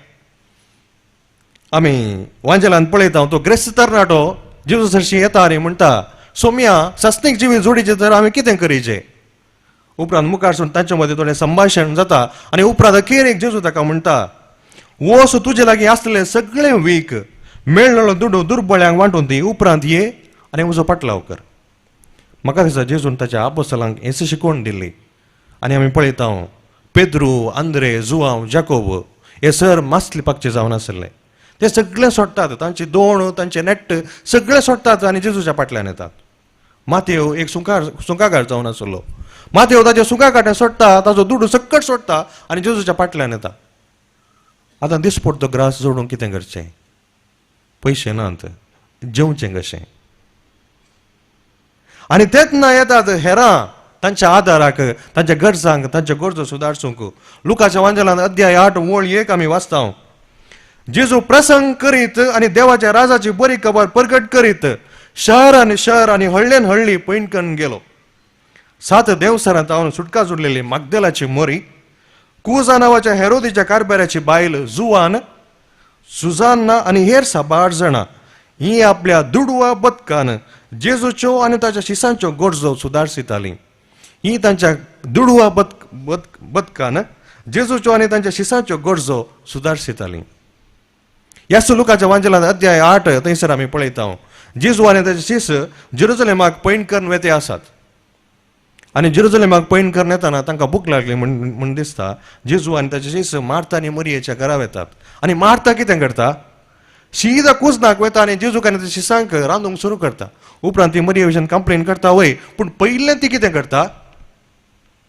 आमी वांजेलान पळयता तो ग्रेस्त तरणाटो जेजू सरशी येता आनी म्हणटा, सोम्या सस्नीक जिवीत जोडीचें तर आमी कितें करीचें. उपरांत मुखार तांचे मदीं थोडें संभाशण जाता आनी उपरांत अखेरेक जेजू ताका म्हणटा, वस तुजे लागीं आसलें सगळें वीक, मेळ्ळो दुडू दुर्बळ्यांक वांटून दी, उपरांत ये आनी म्हजो पाटलाव कर. म्हाका दिसता जेजून ताच्या आपोस्तलांक हेच शिकवण दिल्ली. आनी आमी पळयता पेद्रू, आंद्रे, जुआंव, जाकोब हे सर मासली पाकचे जावन आसले, ते सगळे सोडटात, तांची दोण, तांचे नेट सगळे सोडटात आनी जेजूच्या फाटल्यान येतात. मातेव एक सुंकागार जावन आसलो, मातेव ताचे सुंका कांटे सोडटा, ताचो दुडू सक्कट सोडटा आनी जेजूच्या फाटल्यान येता. आतां दिसपडतो ग्रास जोडूंक कितें करचें, पयशे नात, जेवचें कशें. आनी तेच ना येतात हेरां तांच्या आदाराक, तांच्या गरजांक, तांच्या गरजो सुदारसूंक. लुकाच्या वांजेलान अध्याय 8 ओळ 1 आमी वाचता, जेजू प्रसंग करीत आनी देवाच्या राजाची बरी खबर परगट करीत शहर आनी शहर आनी हळ्ळेन हळ्ळी पयणकन गेलो. 7 देवसरांत हांव सुटका जोडलेली मागदेलाची मोरी, कुजा नांवाच्या हेरोदीच्या कारभाराची बायल जुवान, सुजान्ना आनी हेर साबार जाणां ही आपल्या दुडवा बदकान जेजूच्यो आनी ताच्या शिसांच्यो गरजो सुदारसितालीं. ही तांच्या दुडवा बदकान जेजूच्यो आनी तांच्या शिसांच्यो गरजो सुदारसितालीं. ह्या सुलुकाच्या वांजेलान अध्याय 8 थंयसर आमी पळयता जेजू आनी ताचे शीस जेरुजलेमाक पैण करून वेते आसात आनी जेरुजलेमाक पैण करून येताना तांकां भूक लागली म्हण दिसता. जेजू आनी ताचे शीस मार्ता आनी मरियेच्या घरा वेतात आनी मार्ता कितें करता, शीदा कुजनाक वता आनी जेजूक आनी ताच्या शिसांक रांदूंक सुरू करता. उपरांत ती मरिये विशीं कंप्लेन करता वय, पूण पयलें ती कितें करता,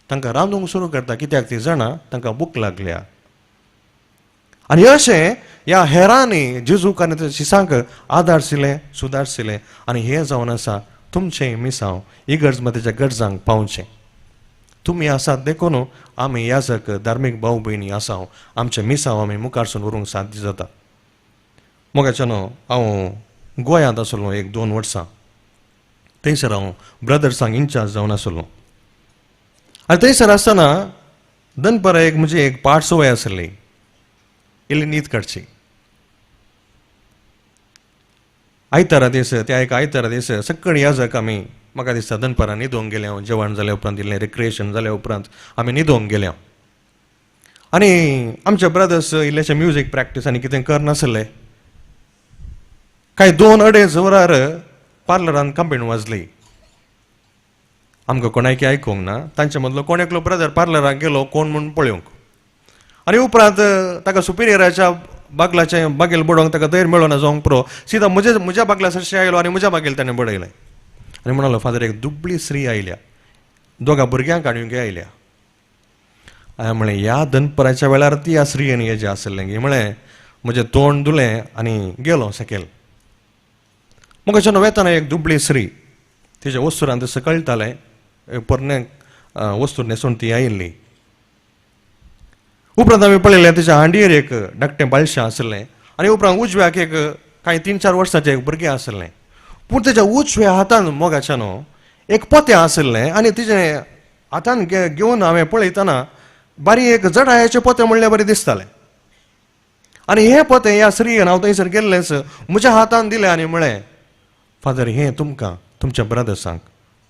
तांकां रांदूंक सुरू करता, कित्याक ती जाणा तांकां भूक लागल्या. आनी अशें ह्या हेरांनी जेजूक आनी ताच्या शिसांक आदारशिलें, सुदारशिलें. आनी हें जावन आसा तुमचें मिसांव इगर्ज मातेच्या गरजांक पावचें. तुमी आसात देखून आमी याजक धार्मीक भाव भयणी आसा, आमचें मिसांव आमी मुखारसून व्हरूंक साध्य जाता. मोगाच्यानो हांव गोंयांत आसलो 1-2 वर्सां. थंयसर हांव ब्रदर्सांक इन्चार्ज जावन आसलो आनी थंयसर आसतना दनपारां एक म्हजी एक पाठ संवय आसली, इल्ली न्हीद काडची. आयतारा दीस, त्या एक आयतारा दीस सकाळीं याजक आमी म्हाका दिसता दनपारां न्हिदोंक गेले हांव, जेवण जाल्या उपरांत इल्लें रिक्रिएशन जाल्या उपरांत आमी न्हिदोंक गेले आनी आमचे ब्रदर्स इल्लेशे म्युजीक प्रॅक्टीस आनी कितें करनासले. कांय 2-2.5 वरार पार्लरान कंपेन वाजली. आमकां कोणायकी आयकूंक ना. तांचे मदलो कोण एकलो ब्रदर पार्लराक गेलो कोण म्हूण पळोवंक आनी उपरांत ताका सुपिरियराच्या बागलाचें बागेल बडोवंक ताका धैर्य मेळो ना जावंक पुरो, सिदा म्हज्या बागला सरशी आयलो आनी म्हज्या बागेल ताणें बडयलें आनी म्हणालो, फादर एक दुबळी स्त्री आयल्या, दोगा भुरग्यांक हाडूंक आयल्या. हांवें म्हळें, ह्या दनपराच्या वेळार ती ह्या स्त्रियेन हेजें आसलें गी. म्हळें म्हजें तोंड धुलें आनी गेलो सकयल. म्हाका वेतना एक दुबळी स्त्री तिच्या वस्तुरान तशें कळटालें, पोरणे वस्तू न्हेसून ती आयिल्ली. उपरांत आमी पळयलें तिच्या हांडयेर एक धाकटें बाळशें आसलें आनी उपरांत उजव्याक एक कांय 3-4 वर्सांचें एक भुरगें आसलें. पूण तेच्या उजव्या हातान मोगाच्यान एक पोतें आसलें आनी तिजें हातान घेवन हांवें पळयतना बारी एक जडायेचें पोतें म्हणल्यार बरें दिसतालें. आनी हें पोतें ह्या स्त्रियेन हांव थंयसर गेल्लेंच म्हज्या हातान दिलें आनी म्हळें, फादर हें तुमकां तुमच्या ब्रदर्सांक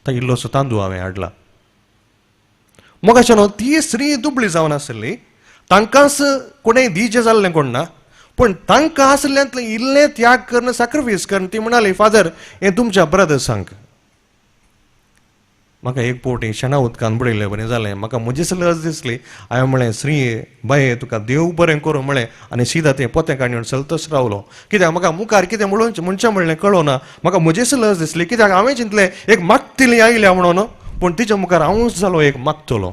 तो इल्लोसो तांदूळ हांवें हाडला. मोगाच्यान ती स्त्री दुबळी जावन आसली, तांकांच कोणें दिजें जाल्लें कोण ना, पूण तांकां आसल्यांतलें इल्लें त्याग करून सॅक्रिफायस करून ती म्हणाली, फादर हें तुमच्या ब्रदर्सांक. म्हाका एक पोटी शेणा उदकान बुडयलें बरें जालें. म्हाका म्हजीच लज दिसली. हांवें म्हळें, स्त्री बाये तुका देव बरें करूं म्हळें आनी सिदा तें पोतें काडून चलतच रावलो. कित्याक म्हाका मुखार कितें म्हणून म्हणचें म्हणलें कळो ना. म्हाका म्हजीच लज दिसली कित्याक हांवें चिंतलें एक मागतली आयल्या म्हणून, पूण तिच्या मुखार हांवूच जालो एक मागतलो.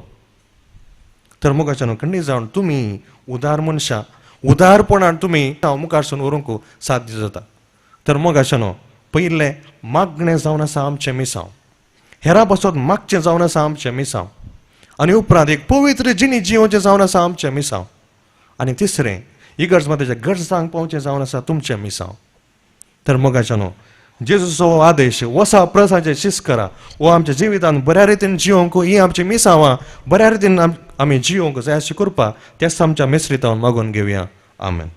तर मुखाच्यान खंडीत जावन तुमी उदार मनशां, उदारपणान तुमी हांव मुखारसून व्हरूंक साध्य जाता. तर मोगाच्यान पयलें मागणें जावन आसा आमचें मिसांव, हेरा पासत मागचें जावन आसा आमचें मिसांव, आनी उपरांत एक पवित्र जिणी जियोवचें जावन आसा आमचें मिसांव, आनी तिसरें इगर्ज मातेच्या गरजांक पावचें जावन आसा तुमचें मिसांव. तर मोगाच्यान जेजूचो आदेश वसा प्रसाचें शिस्त करा, वो आमच्या जिवितान बऱ्या रितीन जियोवंक ही आमची मिसांवां बऱ्या रितीन आमी जियोवंक जाय अशें करपा तेच आमच्या मिश्रितान मागून घेवया. आमेन.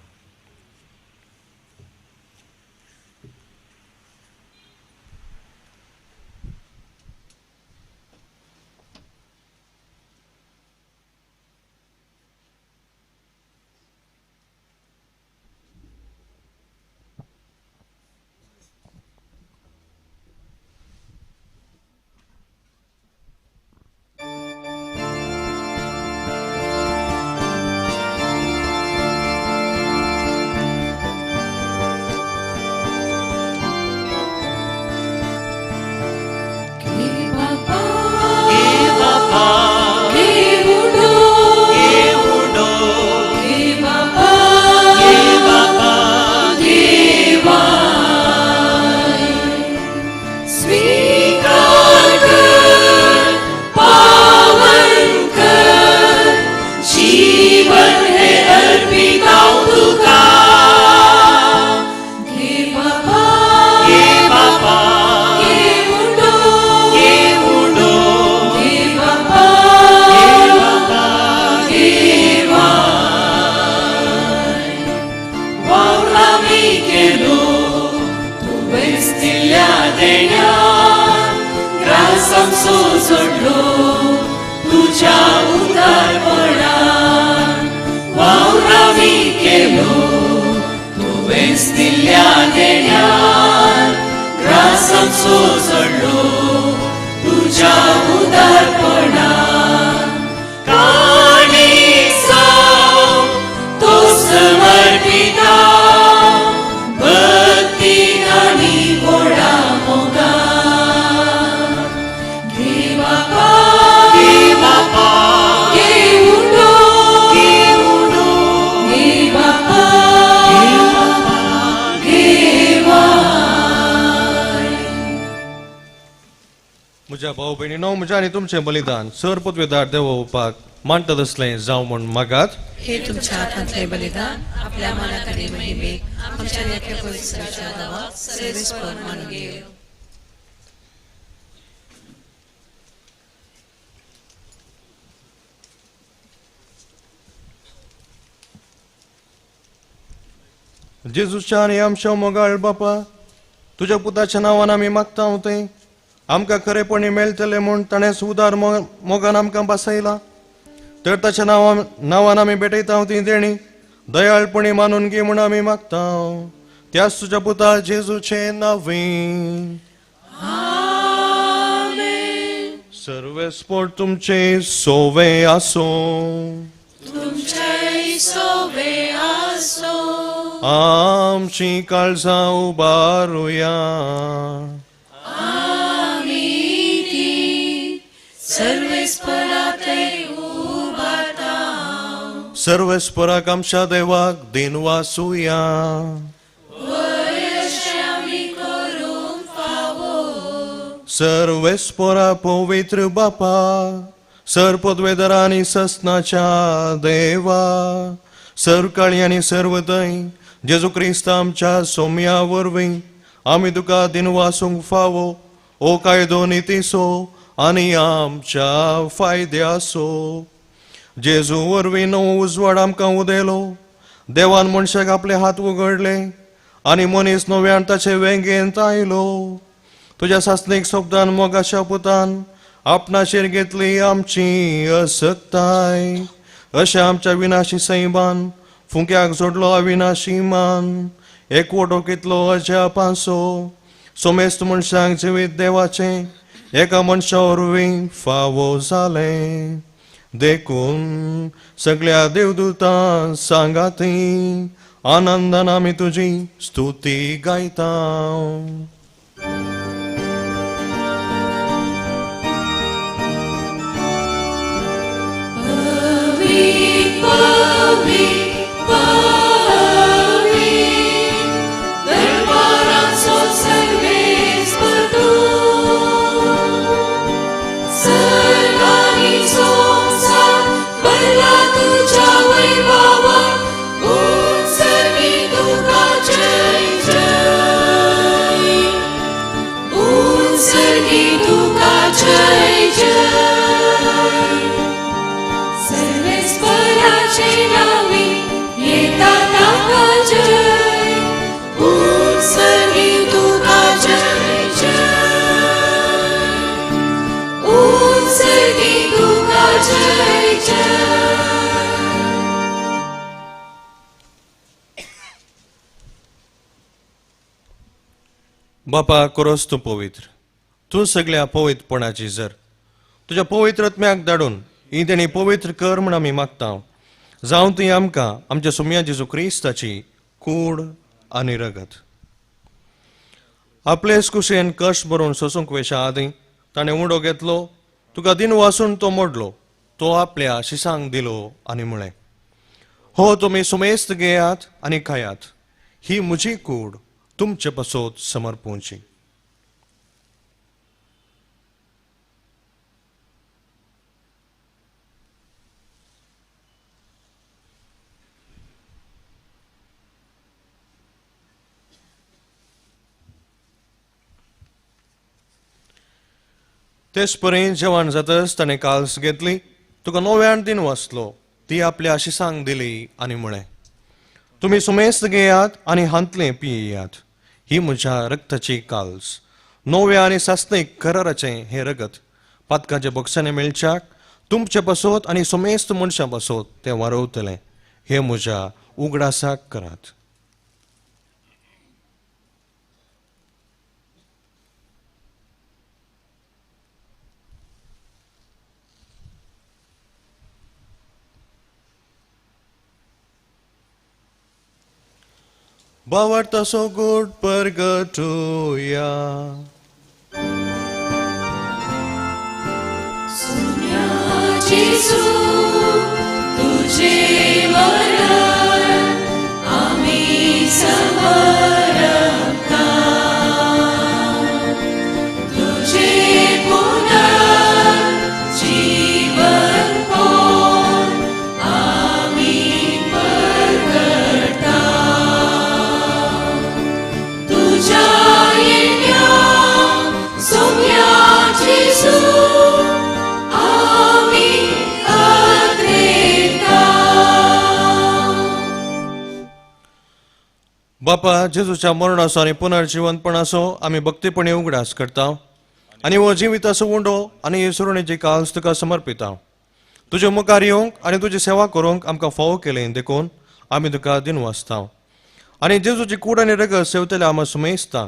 म्हज्या भाव भयणीनो, म्हज्या आनी तुमचें बलिदान सर पदवेदार देवोवपाक मानता तसलें जावं म्हूण मागात. हे तुमच्या हातांतले बलिदान आपल्या मनाक आनी महिमेक आमच्या नेक्या पवित्राच्या नांवाक सर्वेस्पर मानून घेवं. जेजूच्या आनी आमच्या मोगाळ बापा, तुज्या पुताच्या नांवान आमी मागता तें आमकां खरेपणी मेळटलें म्हूण ताणें उदार मोगान आमकां बसयला. तर ताच्या नांवान आमी भेटयता ती देणी दयाळपणी मानून घे म्हूण आमी मागता, त्याच तुज्या पुता जेजूचे नांवे. सर्वेस्पोर तुमचे सोवे आसूं. तुमचे सोवे आसूं. आमची काळजां उबारुया. आमी ती सर्वेस्परातय उबारता. सर्वेस्पराक आमच्या देवाक दिनवासुया. आमी करूंक फावो. सर्वेस्परा पवित्र बापा, सर पदवेदरा आनी ससनाच्या देवा, सर्वकाळी आनी सर्वदय जेजू क्रिस्त आमच्या सोम्या वरवीं आमी तुका दिनवासूंक फावो ओ कायदो नितीसो आनी आमच्या फायद्यासो. जेजू वरवीं नवो उजवाड आमकां उदेलो. देवान मनशाक आपले हात उगडले आनी मनीस नव्यान ताचे वेंगेंत आयलो. तुज्या सासणीक शब्दान मोगाच्या पुतान आपणाचेर घेतली आमची असक्ताय. अशें आमच्या विनाशी सैमान फुंक्याक जोडलो अविनाशी मान. एकवटो कितलो अजापांसो सोमेस्त मनशांक जिवीत देवाचें एका मनशा वरवीं फावो जालें. देखून सगळ्या देवदूतां सांगाती आनंदान आमी तुजी स्तुती गायता. बापा कोरोस तूं पवित्र, तूं सगळ्या पवित्रपणाची जर तुज्या पवित्र आत्म्याक धाडून ही तेणी पवित्र कर म्हूण आमी मागता. जावं ती आमकां आमच्या सोम्या जेजू क्रिस्ताची कूड आनी रगत. आपलेच कुशेन कश्ट बरोवन सोसूंक वेशा आदीं ताणें उडो घेतलो, तुका दिन वासून तो मोडलो, तो आपल्या शिसांक दिलो आनी म्हळें, हो तुमी सुमेस्त घेयात आनी खायात, ही म्हजी कूड तुमचे पासत समर्पूंची. तेच परी जेवण जातच ताणें काल्स घेतली, तुका नव्यान दिन वाचलो, ती आपल्या आशिसांक दिली आनी म्हळें, तुमी सुमेस्त घेयात आनी हांतलें पियात, ही म्हज्या रक्ताची काल्स, नव्या आनी सासणीक कराराचें हें रगत पातकाच्या बक्षांनी मेळच्याक तुमचे पासत आनी सुमेस्त मनशां पासत तें वारवतलें, हें म्हज्या उगडासाक करात. भावार्थ असो गोड परगटुया. जेजू तुझे वरण आमी समर्पता, तुझे पुनर्जीवन पोन बापा, जेजूच्या मरणाचो आनी पुनर्जिवंतपणाचो आमी भक्तीपणी उगडास करता आनी हो जिविताचो उंडो आनी सुरणेची काल्स तुका समर्पिता. तुजे मुखार येवंक आनी तुजी सेवा करूंक आमकां फावो केलें देखून आमी तुका दिनवासता आनी जेजूची कूड आनी रगत सेवतले आमी सुमेस्ता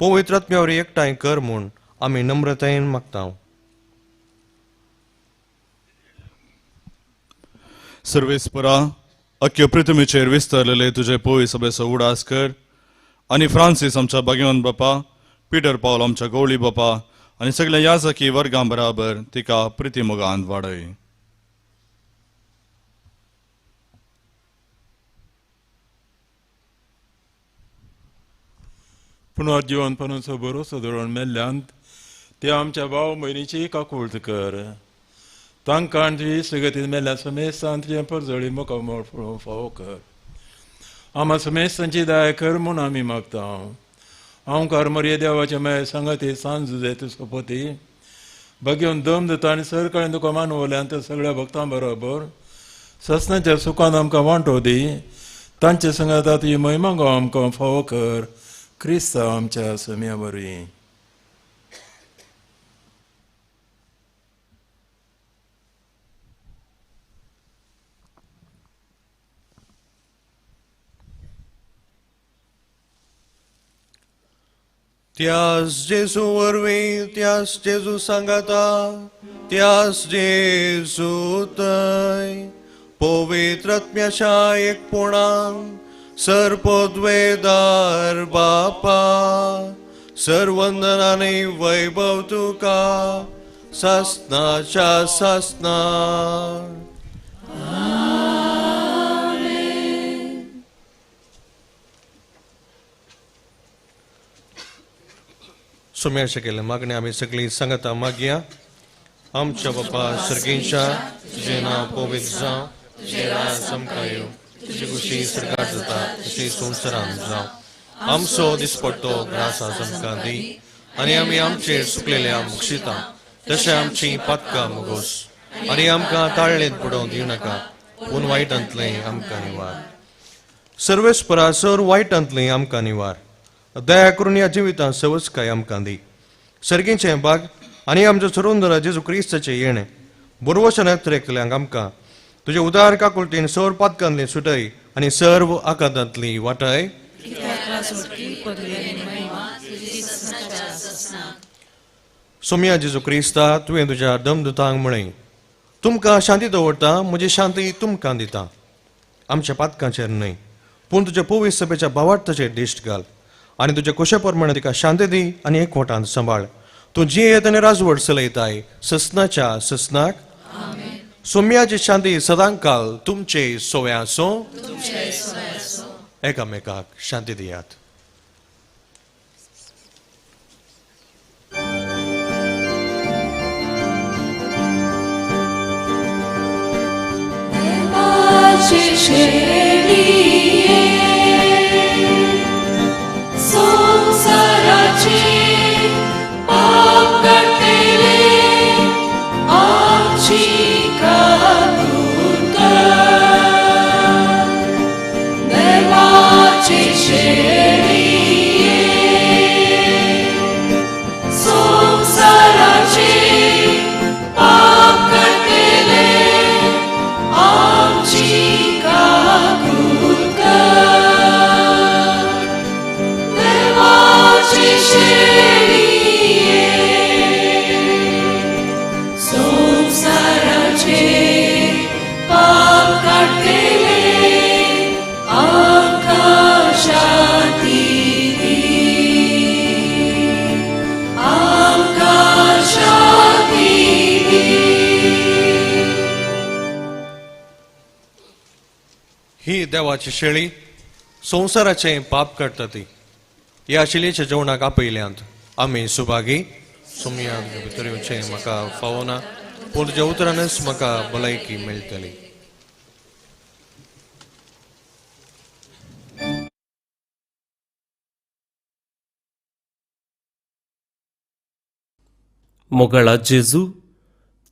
पवित्र आत्म्या वरवीं एकठांय कर म्हूण आमी नम्रतायेन मागता. सर्वेस्परा, अख्यो पृथ्वीचेर विस्तारलेले तुजे पवित्र सभेचो उडास कर आनी फ्रांसीस आमच्या भाग्यवान बापा, पिटर पावल आमच्या गवळी बापा आनी सगल्या याजकी वर्गां बराबर तिका प्रितीमोगान वाडय. पुनर्जिवनपणाचो भरोसो दवरून मेल्ल्यान ते आमच्या भाव भयणीची काकूळत कर. तांकां तुजी सगतीन मेल्ल्या समेस्तान तुजें परजळी मुखामळ पळोवंक फावो कर. आमा समेस्तांची दया कर म्हूण आमी मागता. हांव मरिये देवाचे मागीर सांगाती सांज जुजे सोपती भाग्योवन दम दिता आनी सरकारान तुका मानवल्यान त्या सगळ्या भक्तां बरोबर ससनाच्या सुखान आमकां वांटो दी. तांचे सांगाता तुजी महिमा गांव आमकां फावो कर. क्रिस्तांव आमच्या सम्या वरवीं. त्यास जेजू वरवीं, त्यास जेजू सांगाता, त्यास जेजू थंय पवित्र आत्म्याच्या एकपणान सर्पोद्वेदार बापा सर्वंदन आनी वैभव तुका सासनाच्या सासना. सोम्याच्या केल्ले मागणे आमी सगळीं सांगता मागया. आमच्या बापा सर्गींच्या, तुजें नांव पवित्र जावं, तुजें राज आमकां येवं, तुजी खुशी सरकार जाता तशी संवसारांत जावं. आमचो दिसपट्टो ग्रास आज आमकां दी आनी आमी आमचेर सुकलेल्या मुक्षिता तशें आमची पातकां मुगोस आनी आमकां ताळ्ळेंत बुडोवन दिवं नाका, पूण वायटांतलें आमकां निवार. सर्वेस्परा सर वायटांतलें आमकां निवार. दया करून ह्या जिवितांत सवसकाय आमकां दी. सर्गीचें बाग आनी आमच्या सरुंदरा जेजू क्रिस्ताचें येणें बरवशन एकतरेकल्यांक आमकां तुजे उदार काकुळटीन सर पातकांतली सुटय आनी सर्व आकांतांतली वाटाय. सोम्या जेजू क्रिस्ता, तुवें तुज्या दमदुतांक म्हळें, तुमकां शांती दवरता, म्हजी शांती तुमकां दिता. आमच्या पातकांचेर न्हय पूण तुज्या पवित्र सभेच्या भावार्थाचेर दिश्ट घाल आनी तुज्या कुशे प्रमाणे तिका शांती दी आनी एकवटान सांबाळ. तूं जियेत आनी राजवट चलयताय ससनाच्या ससनाक. सोम्याची शांती सदांकाल तुमचे सोव्या आसूं. एकामेकाक शांती दियात. संसाराचे पाप काडटले आमची काकूळ कर. देवाचे शेळये संसाराचे पाप काडटले आमची काकूळ कर. देवाचे शेळये संसाराचे पाप काडटले आमकां शांती दी, आमकां शांती दी. ही देवाची शेळी संवसाराचें पाप काडटा ती. ह्या शेळयेच्या जेवणाक आपयल्यांत आमी सुभागी. सोम्या तुज्या भितर येवचें म्हाका फावना, पूण तुज्या उतरानच म्हाका भलायकी मेळटली. मोगाळा जेजू,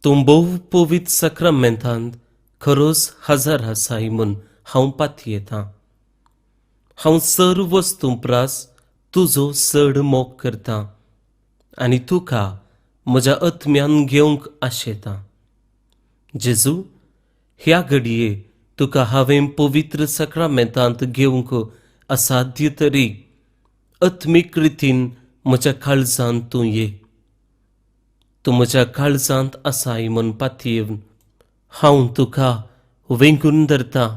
तूं भोव पवित्र साक्रामेंतांत खरोच हजर आसाय म्हूण हांव पातयेतां. हांव सर्व वस्तूं प्रास तुजो चड मोग करतां आनी तुका म्हज्या आत्म्यान घेवंक आशेतां. जेजू, ह्या घडये तुका हांवें पवित्र सक्रामेंतांत घेवंक असाध्य तरी आत्मीक रितीन म्हज्या काळजांत तूं ये. तूं म्हज्या काळजांत आसाय म्हूण पातयेवन हांव तुका वेंगून धरतां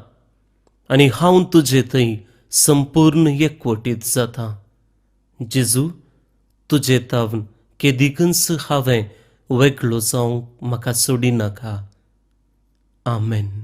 आनी हांव तुजे थंय संपूर्ण एकवटीत जाता. जेजू, तुजे तावन केदिकूच हांवें वेगळो जावंक म्हाका सोडिनाका. आमेन.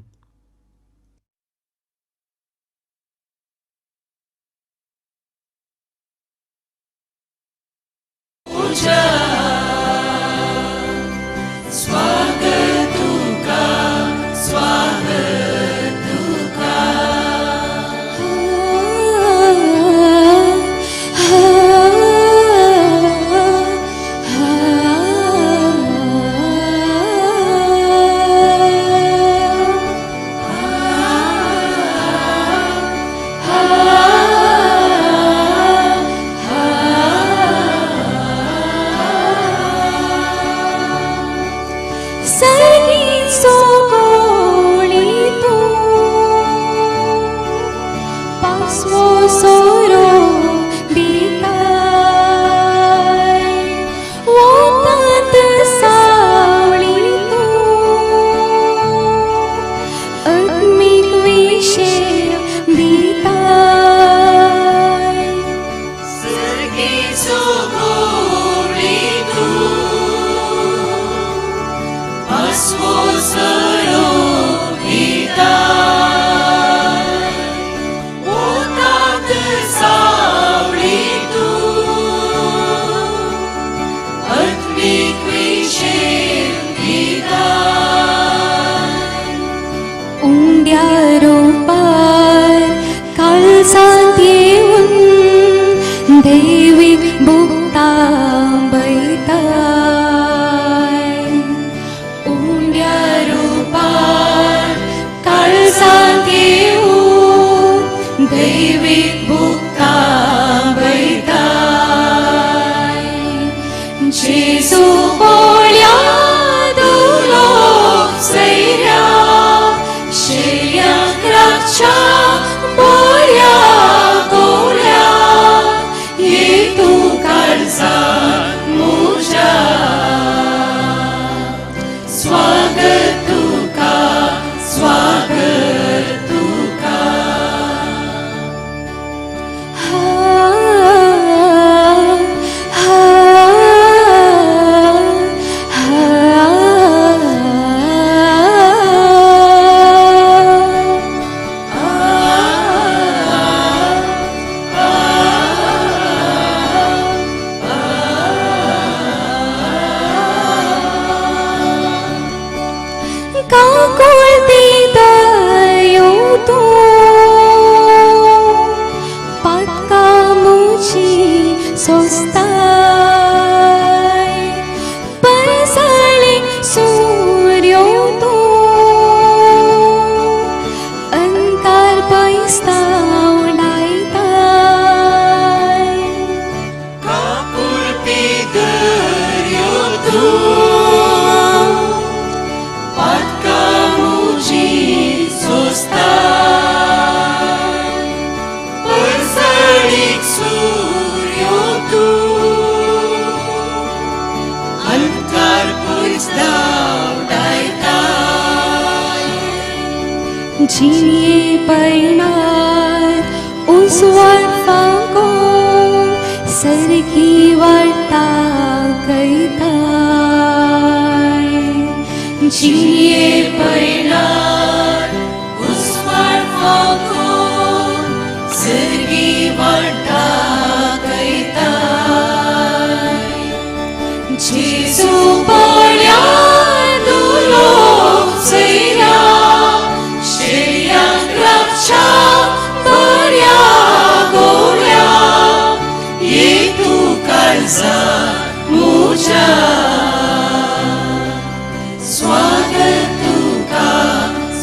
स्वागत तुका,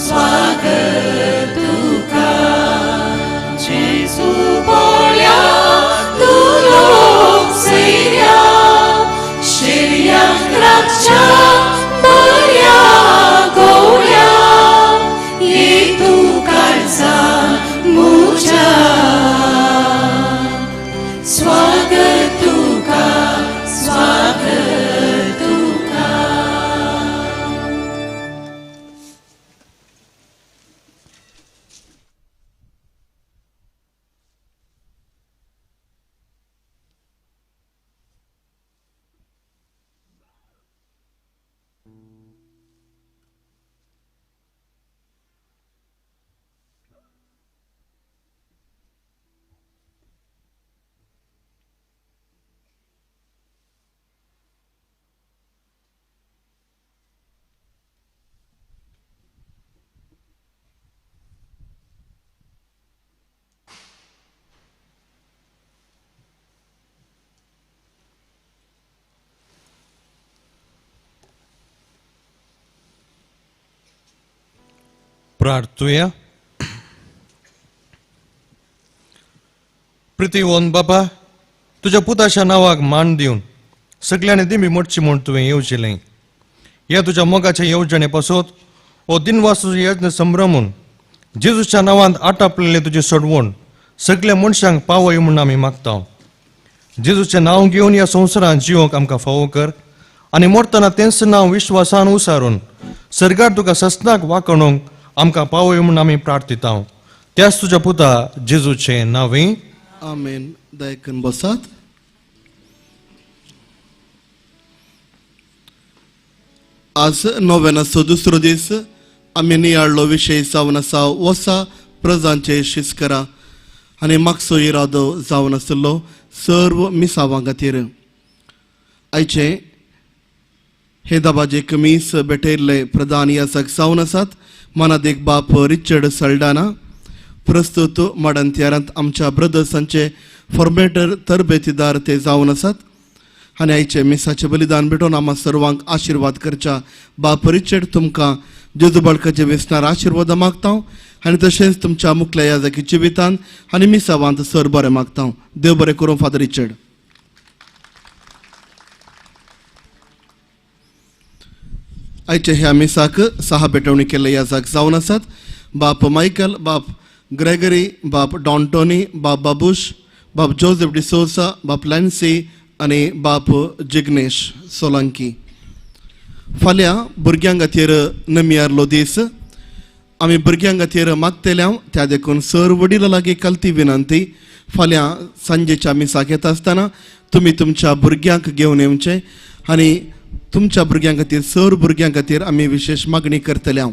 स्वागत तुका, जेजू. प्रार्थुया. प्रितीवन बापा, तुज्या पुताच्या नांवाक मान दिवन सगल्यांनी दिमी मोडची म्हूण तुवें येवजिलें. ह्या तुज्या मोगाच्या येवजणे पासत हो दिनवास तुजो यत्न संभ्रमून जेजूच्या नांवांत आटापलेले तुजी सोडवण सगल्या मनशांक पावय म्हूण आमी मागता. जेजूचें नांव घेवन ह्या संवसारांत जिवंक आमकां फावो कर आनी मरतना तेंच नांव विश्वासान उसारून सर्गार तुका सस्नाक वाकणूंक आमकां पावय म्हूण आमी प्रार्थिता. त्याच तुज्या पुता जेजूचें नांवें आमेन. दयकन बसात. आज नोवेनाचो दुसरो दीस आमी नियाळलो विशय जावन आसा वसा प्रजांचे शिस्करा आनी मागसो इरादो जावन आशिल्लो सर्व मिसावां खातीर. आयचे हे दाबाजे मीस भेटयल्ले प्रधान याजक जावन आसात मानादीक बाप रिचर्ड सल्डाना. प्रस्तुत माडंतयारांत आमच्या ब्रदर्सांचे फॉर्मेटर तरबेतीदार ते जावन आसात आनी आयचे मिसाचें बलिदान भेटोवन आमकां सर्वांक आशिर्वाद करच्या बाप रिचर्ड तुमकां जेजू बाळकाचे वेसनार आशिर्वाद मागता आनी तशेंच तुमच्या मुखल्या याजकी जिवितांत आनी मिसावांत सर बरें मागता. देव बरें करूं फादर रिचर्ड. आयचे ह्या मिसाक सहा भेटवणी केल्ले याजक जावन आसात बाप मायकल, बाप ग्रेगरी, बाप डॉन टोनी, बाप बाबूश, बाप जोसेफ डिसोसा, बाप लॅन्सी आनी बाप जिग्नेश सोलंकी. फाल्यां भुरग्यां खातीर नमियारलो दीस. आमी भुरग्यां खातीर मागतल्या त्या देखून सर वडिलां लागीं कलती विनंती, फाल्यां सांजेच्या मिसाक येता आसतना तुमी तुमच्या भुरग्यांक घेवन येवचें आनी तुमच्या भुरग्यां खातीर सर भुरग्यां खातीर आमी विशेश मागणी करतल्या.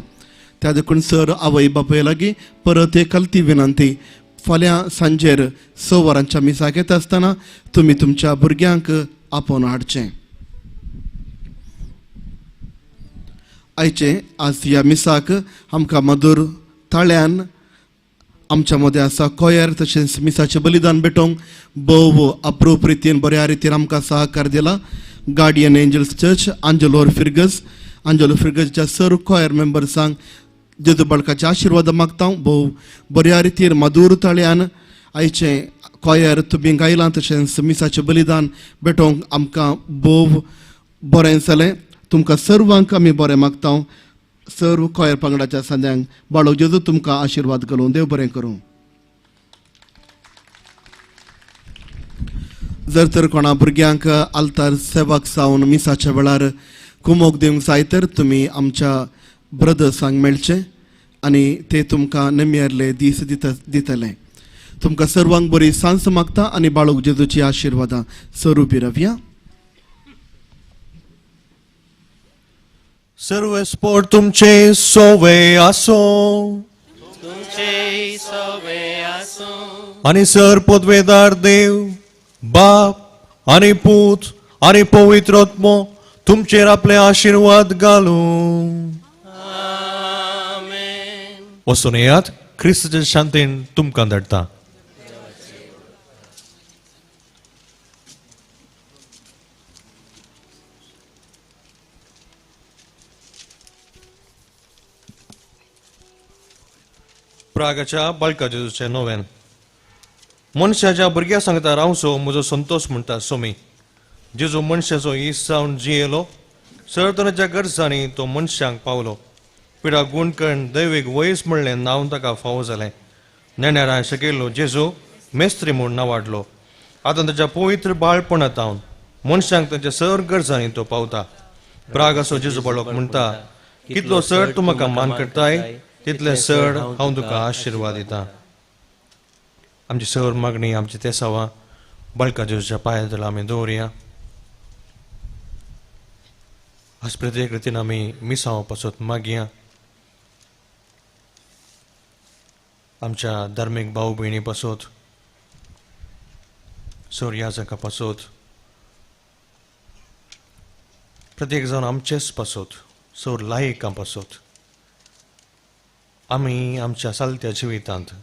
त्या देखून सर आवय बापाय लागीं परत एक कलती विनंती, फाल्यां सांजेर 6 वरांच्या मिसाक येता आसतना तुमी तुमच्या भुरग्यांक आपोवन हाडचें. आयचे आज ह्या मिसाक आमकां मधुर ताळ्यान आमच्या मदें आसा कोयर तशेंच मिसाचें बलिदान भेटोवंक भोव अप्रूप रितीन बऱ्या रितीन आमकां सहकार दिला गार्डियन एंजल्स चर्च आंजलोर फिर्गज. आंजलो फिर्गजच्या सर कोयर मेंबर्सांक जेजू बाळकाचे आशिर्वाद मागता. भोव बऱ्या रितीन मधुर ताळ्यान आयचें कोयर तुमी गायलां तशेंच मिसाचें बलिदान भेटोवंक आमकां भोव बरें जालें. तुमकां सर्वांक आमी बरें मागता. सर्व कोयर पंगडाच्या सांद्यांक बाळक जेजू तुमकां आशिर्वाद करूं. देव बरें करूं. जर तर कोणा भुरग्यांक आल्तार सेवाक जावन मिसाच्या वेळार कुमोक दिवंक जाय तर तुमी आमच्या ब्रदर्सांक मेळचे आनी ते तुमकां नमियारले दीस दितले. तुमकां सर्वांक बरी सांस मागता आनी बाळक जेजूची आशिर्वादां सरुपी रवया. सर्व स्पोर्ट तुमचे सोवे आसो तुमचे सोवे आसो आनी सर पदवेदार देव बाप आनी पूत आनी पवित्र आत्मो तुमचेर आपले आशिर्वाद घालूं. वचून येयात, क्रिस्ताच्या शांतीन तुमकां धाडटा. प्रागाच्या बाळका जेजूचें नोवेन. मनशाच्या भुरग्या सांगता रावचो म्हजो संतोश म्हणटा सोमी. जेजू मनशाचो इस जावन जियेलो, सरतनाच्या गरजांनी तो मनशांक पावलो. पिडा गुणकण दैवीक वयस म्हणलें नांव ताका फावो जालें. नेणारां शिकयल्लो जेजू मेस्त्री म्हूण नांवाडलो. आतां ताच्या पवित्र बाळपणांत मनशांक तांच्या सर गरजांनी तो पावता. प्राग असो जेजू बाळक म्हणटा, कितलो सर तूं म्हाका मान करताय तितले सर हांव तुका आशिर्वाद दिता. आमची सर मागणी आमची तेसावां बाळका जेजूच्या पांया तळा आमी दवरुया. आज प्रत्येक रितीन आमी मिसांव पासत मागया. आमच्या धार्मीक भाव भयणी पासत, सर याजका पासत, प्रत्येक जाण आमचेच पासत, सर लायकां पासत आमी आमच्या सालत्या जिवितांत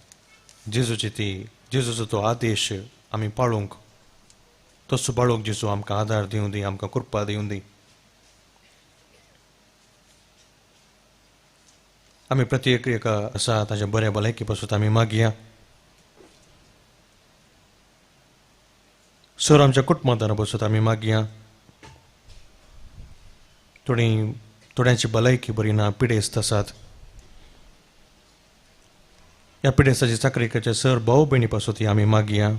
जेजूची ती जेजूचो तो आदेश आमी पाळूंक तसो बाळूंक जेजू आमकां आदार दिवं दी, आमकां कृपा दिवं दी. आमी प्रत्येक एका आसा ताच्या बऱ्या भलायकी पासून आमी मागया. सर आमच्या कुटुंबांत बसून आमी मागया. थोडी थोड्यांची भलायकी बरी ना, पिडेस्त आसात. ह्या पिडेस्ताची चाकरी करच्या सर भाव भयणी पासून आमी मागया.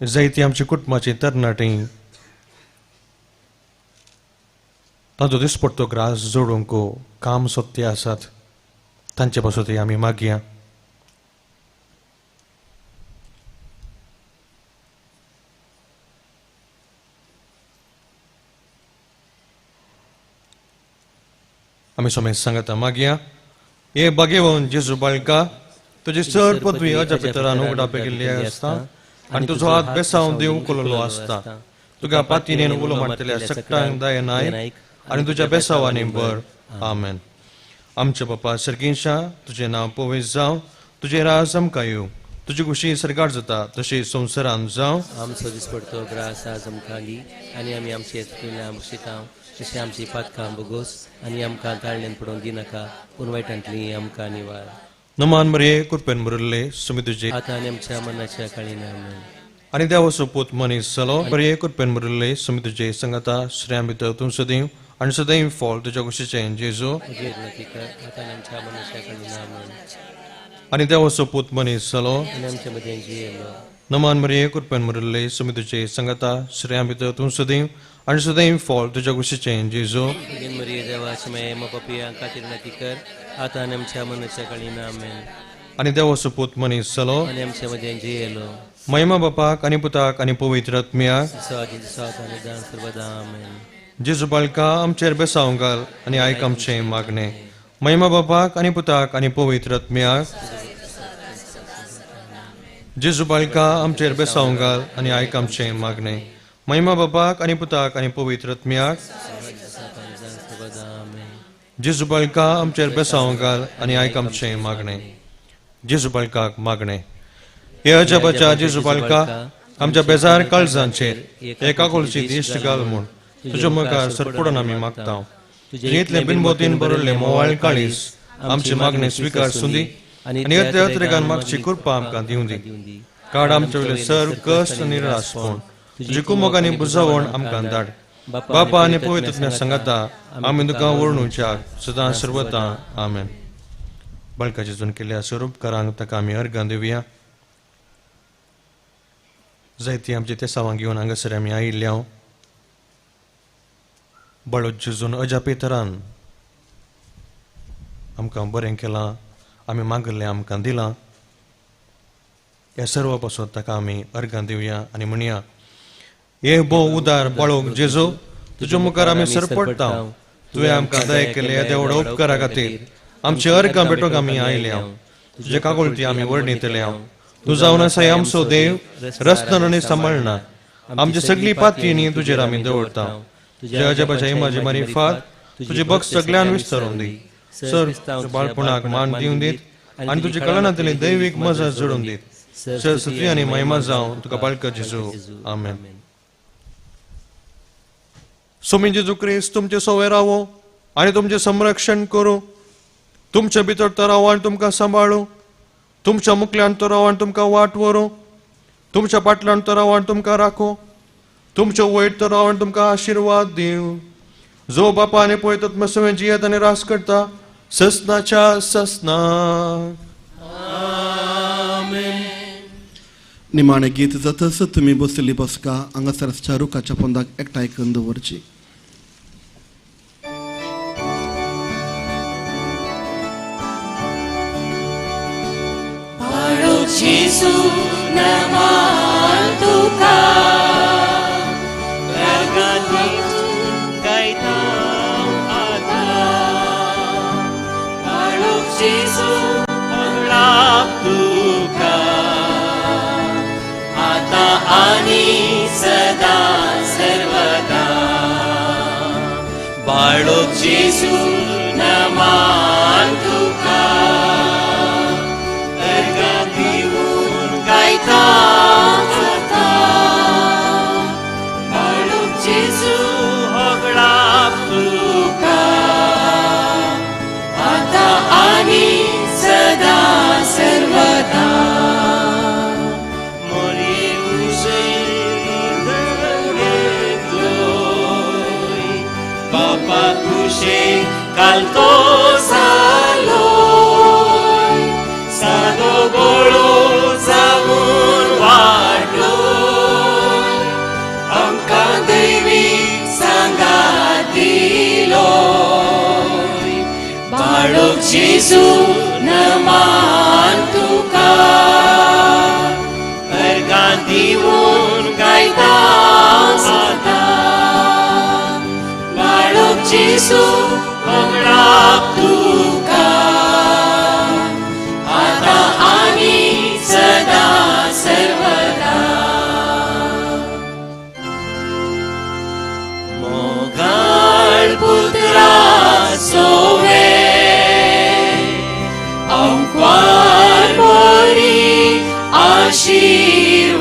जायती आमची कुटुंबाची तरणाटी तांचो दिसपडतो ग्रास जोडूंक काम सोदते आसात, तांचे पासून आमी मागया. आमी सोमेस सांगता मागया. हे बागेवन जेजू बाळका, तुजी चड पदवी अजापितरान उगडापे केल्ली आसता आनी तुजो हात बेसांव दिवंक उखललो आसता. तुका पातीनेन उलो मारतल्या सगळ्यांक दया नायक आनी तुज्या बेसावांनी बर. आमेन. आमच्या बापा सर्गींशा, तुजें नांव पवित्र जावं, तुजें राज आमकां येवं, तुजी खुशी सरकार जाता तशी संवसारान जावं. आमचो दिसपडतो ग्रास आज आमकां दी आनी आमी आमचे शितां तशें आमची पातकां बोगोस आनी आमकां ताळण्यान पडोवन दिनाका, पूण वायटांतली आमकां निवार. नमान मरिये, कृपेन भरिल्ले, सुमी तुजे आतां आनी आमच्या मनाच्या काळीन. आमेन. आनी देवाचो पूत मनीस जालो. मरिये, कृपेन भरिल्ले, सुमी तुजे संगता, श्रेयां भितर तूं सदैव आनी सदैव फळ तुज्या कुशीचें जेजू. आतां आनी आमच्या मनाच्या काळीन. आमेन. आनी देवाचो पूत मनीस जालो आनी आमच्या मदें जियेलो. नमान मरिये, कृपेन भरिल्ले, सुमी तुजे संगता, श्रेयां भितर तूं सदैव आनी सदैव फळ तुज्या कुशीचें जेजू. मरिये देवाच्या माये पापयां खातीर विनंती कर आतां आनी आमच्या मनाच्या काळीन. आमेन. आनी देवाचो पूत मनीस जालो आनी आमच्या मदें जियेलो. महिमा बापाक आनी पुताक आनी पवित्र आत्म्याक. आमेन. जेजू बाळका, आमचेर बेसांव घाल आनी आयक आमचें मागणें. महिमा बापाक आनी पुताक आनी पवित्र आत्म्याक. जेजू बाळका, आमचेर बेसांव घाल आनी आयक आमचें मागणें. महिमा बापाक आनी पुताक आनी पवित्र आत्म्याक. जेजू बाळका, आमचेर बेसांव घाल आनी आयक आमचें मागणें. जेजू बाळकाक मागणें. हे अजाबाच्या जेजू बाळका, आमच्या बेजार काळजांचेर एका कोलची दिश्ट घाल म्हूण तुज्या मुखार सरपडून आमी मागता. तुजें इतलें बिनबोतीन बरयल्लें मोवाळ काळीस आमची मागणी स्विकार सुंदी आनी अत्रेगान मागची कृपा आमकां दिवं दी. काड आमचे वयले सर्व कश्ट निरासपण तुजी कुमोक आनी बुजावण आमकां धाड. बापा आनी पवित्र सांगाता आमी तुका वर्णुच्याक सदां सर्वता. आमेन. बाळकाचे जून केल्ल्या स्वरूपकारांक ताका आमी अर्गां दिवया. जायती आमची तेसावां घेवन हांगासर आमी आयिल्ल्या बाळो जेजून अजापेतरान आमकां बरें केलां, आमी मागिल्लें आमकां दिलां. ह्या सर्वा पासून ताका आमी अर्गां दिवया आनी म्हणया, हे भोव उदार बाळोक जेजू, तुज्या मुखार आमी सरपडटा. तुवें आमकां दया केल्ल्या देवडा उपकारा खातीर आमची अर्गां भेटोवंक आमी आयल्या. तुजे काकुळटी आमी वर्णितल्या. तूं जावन आसा आमचो देव, रस्त्यान आनी सांबाळना. आमची सगळी पातयेनी तुजेर आमी दवरता. तुज्या अजाबाच्या इमाजी मारिफात तुजे भक्त सगळ्यान विस्तारून दी. सर बाळपणाक मान दिवन दीत आनी तुजे कळनांतली दैवीक मजा जोडून दीत. सर सत्री आनी महिमा जावं तुका बाळका जेजू. आमेन. स्वामी जेजू क्रिस्त तुमचे सवय रावो आनी तुमचें संरक्षण करूं. तुमचे भितर तो रावो आनी तुमकां सांबाळूं. तुमच्या मुखल्यान तो रावो आनी तुमकां वाट व्हरूं. तुमच्या फाटल्यान तो रावो आनी तुमकां राखूं. तुमच्या वयर तो रावो आनी तुमकां आशिर्वाद दिवं. जो बापा आनी पळयतात मसवें जियेत आनी रास करता ससनाच्या ससना. निमाणें गीत जातच तुमी बसली बसका हांगासर आसच्या रुखाच्या पोंदाक एकठांय करून दवरची. जेजू नमान तुका रागांत गायता आतां. बाळूक जेजू होगडाप तुका आतां आनी सदां सर्वदा. बाळूक जेजू नमान तुका गायता आतां. बाळूक जेजू होगडाप तुका सुशेग कालतो जालो सादो बोळो जावन वाडलो आमकां दैवी सांगात दिलो बाळक जेजू नमान तुका अर्गां दिवन गायता आतां बाळक जेजू पंगडाक तुका आतां आनी सदां सर्वदा मोगाळ पुत्रा सोवे आंकवार मोरी आशिर्वादी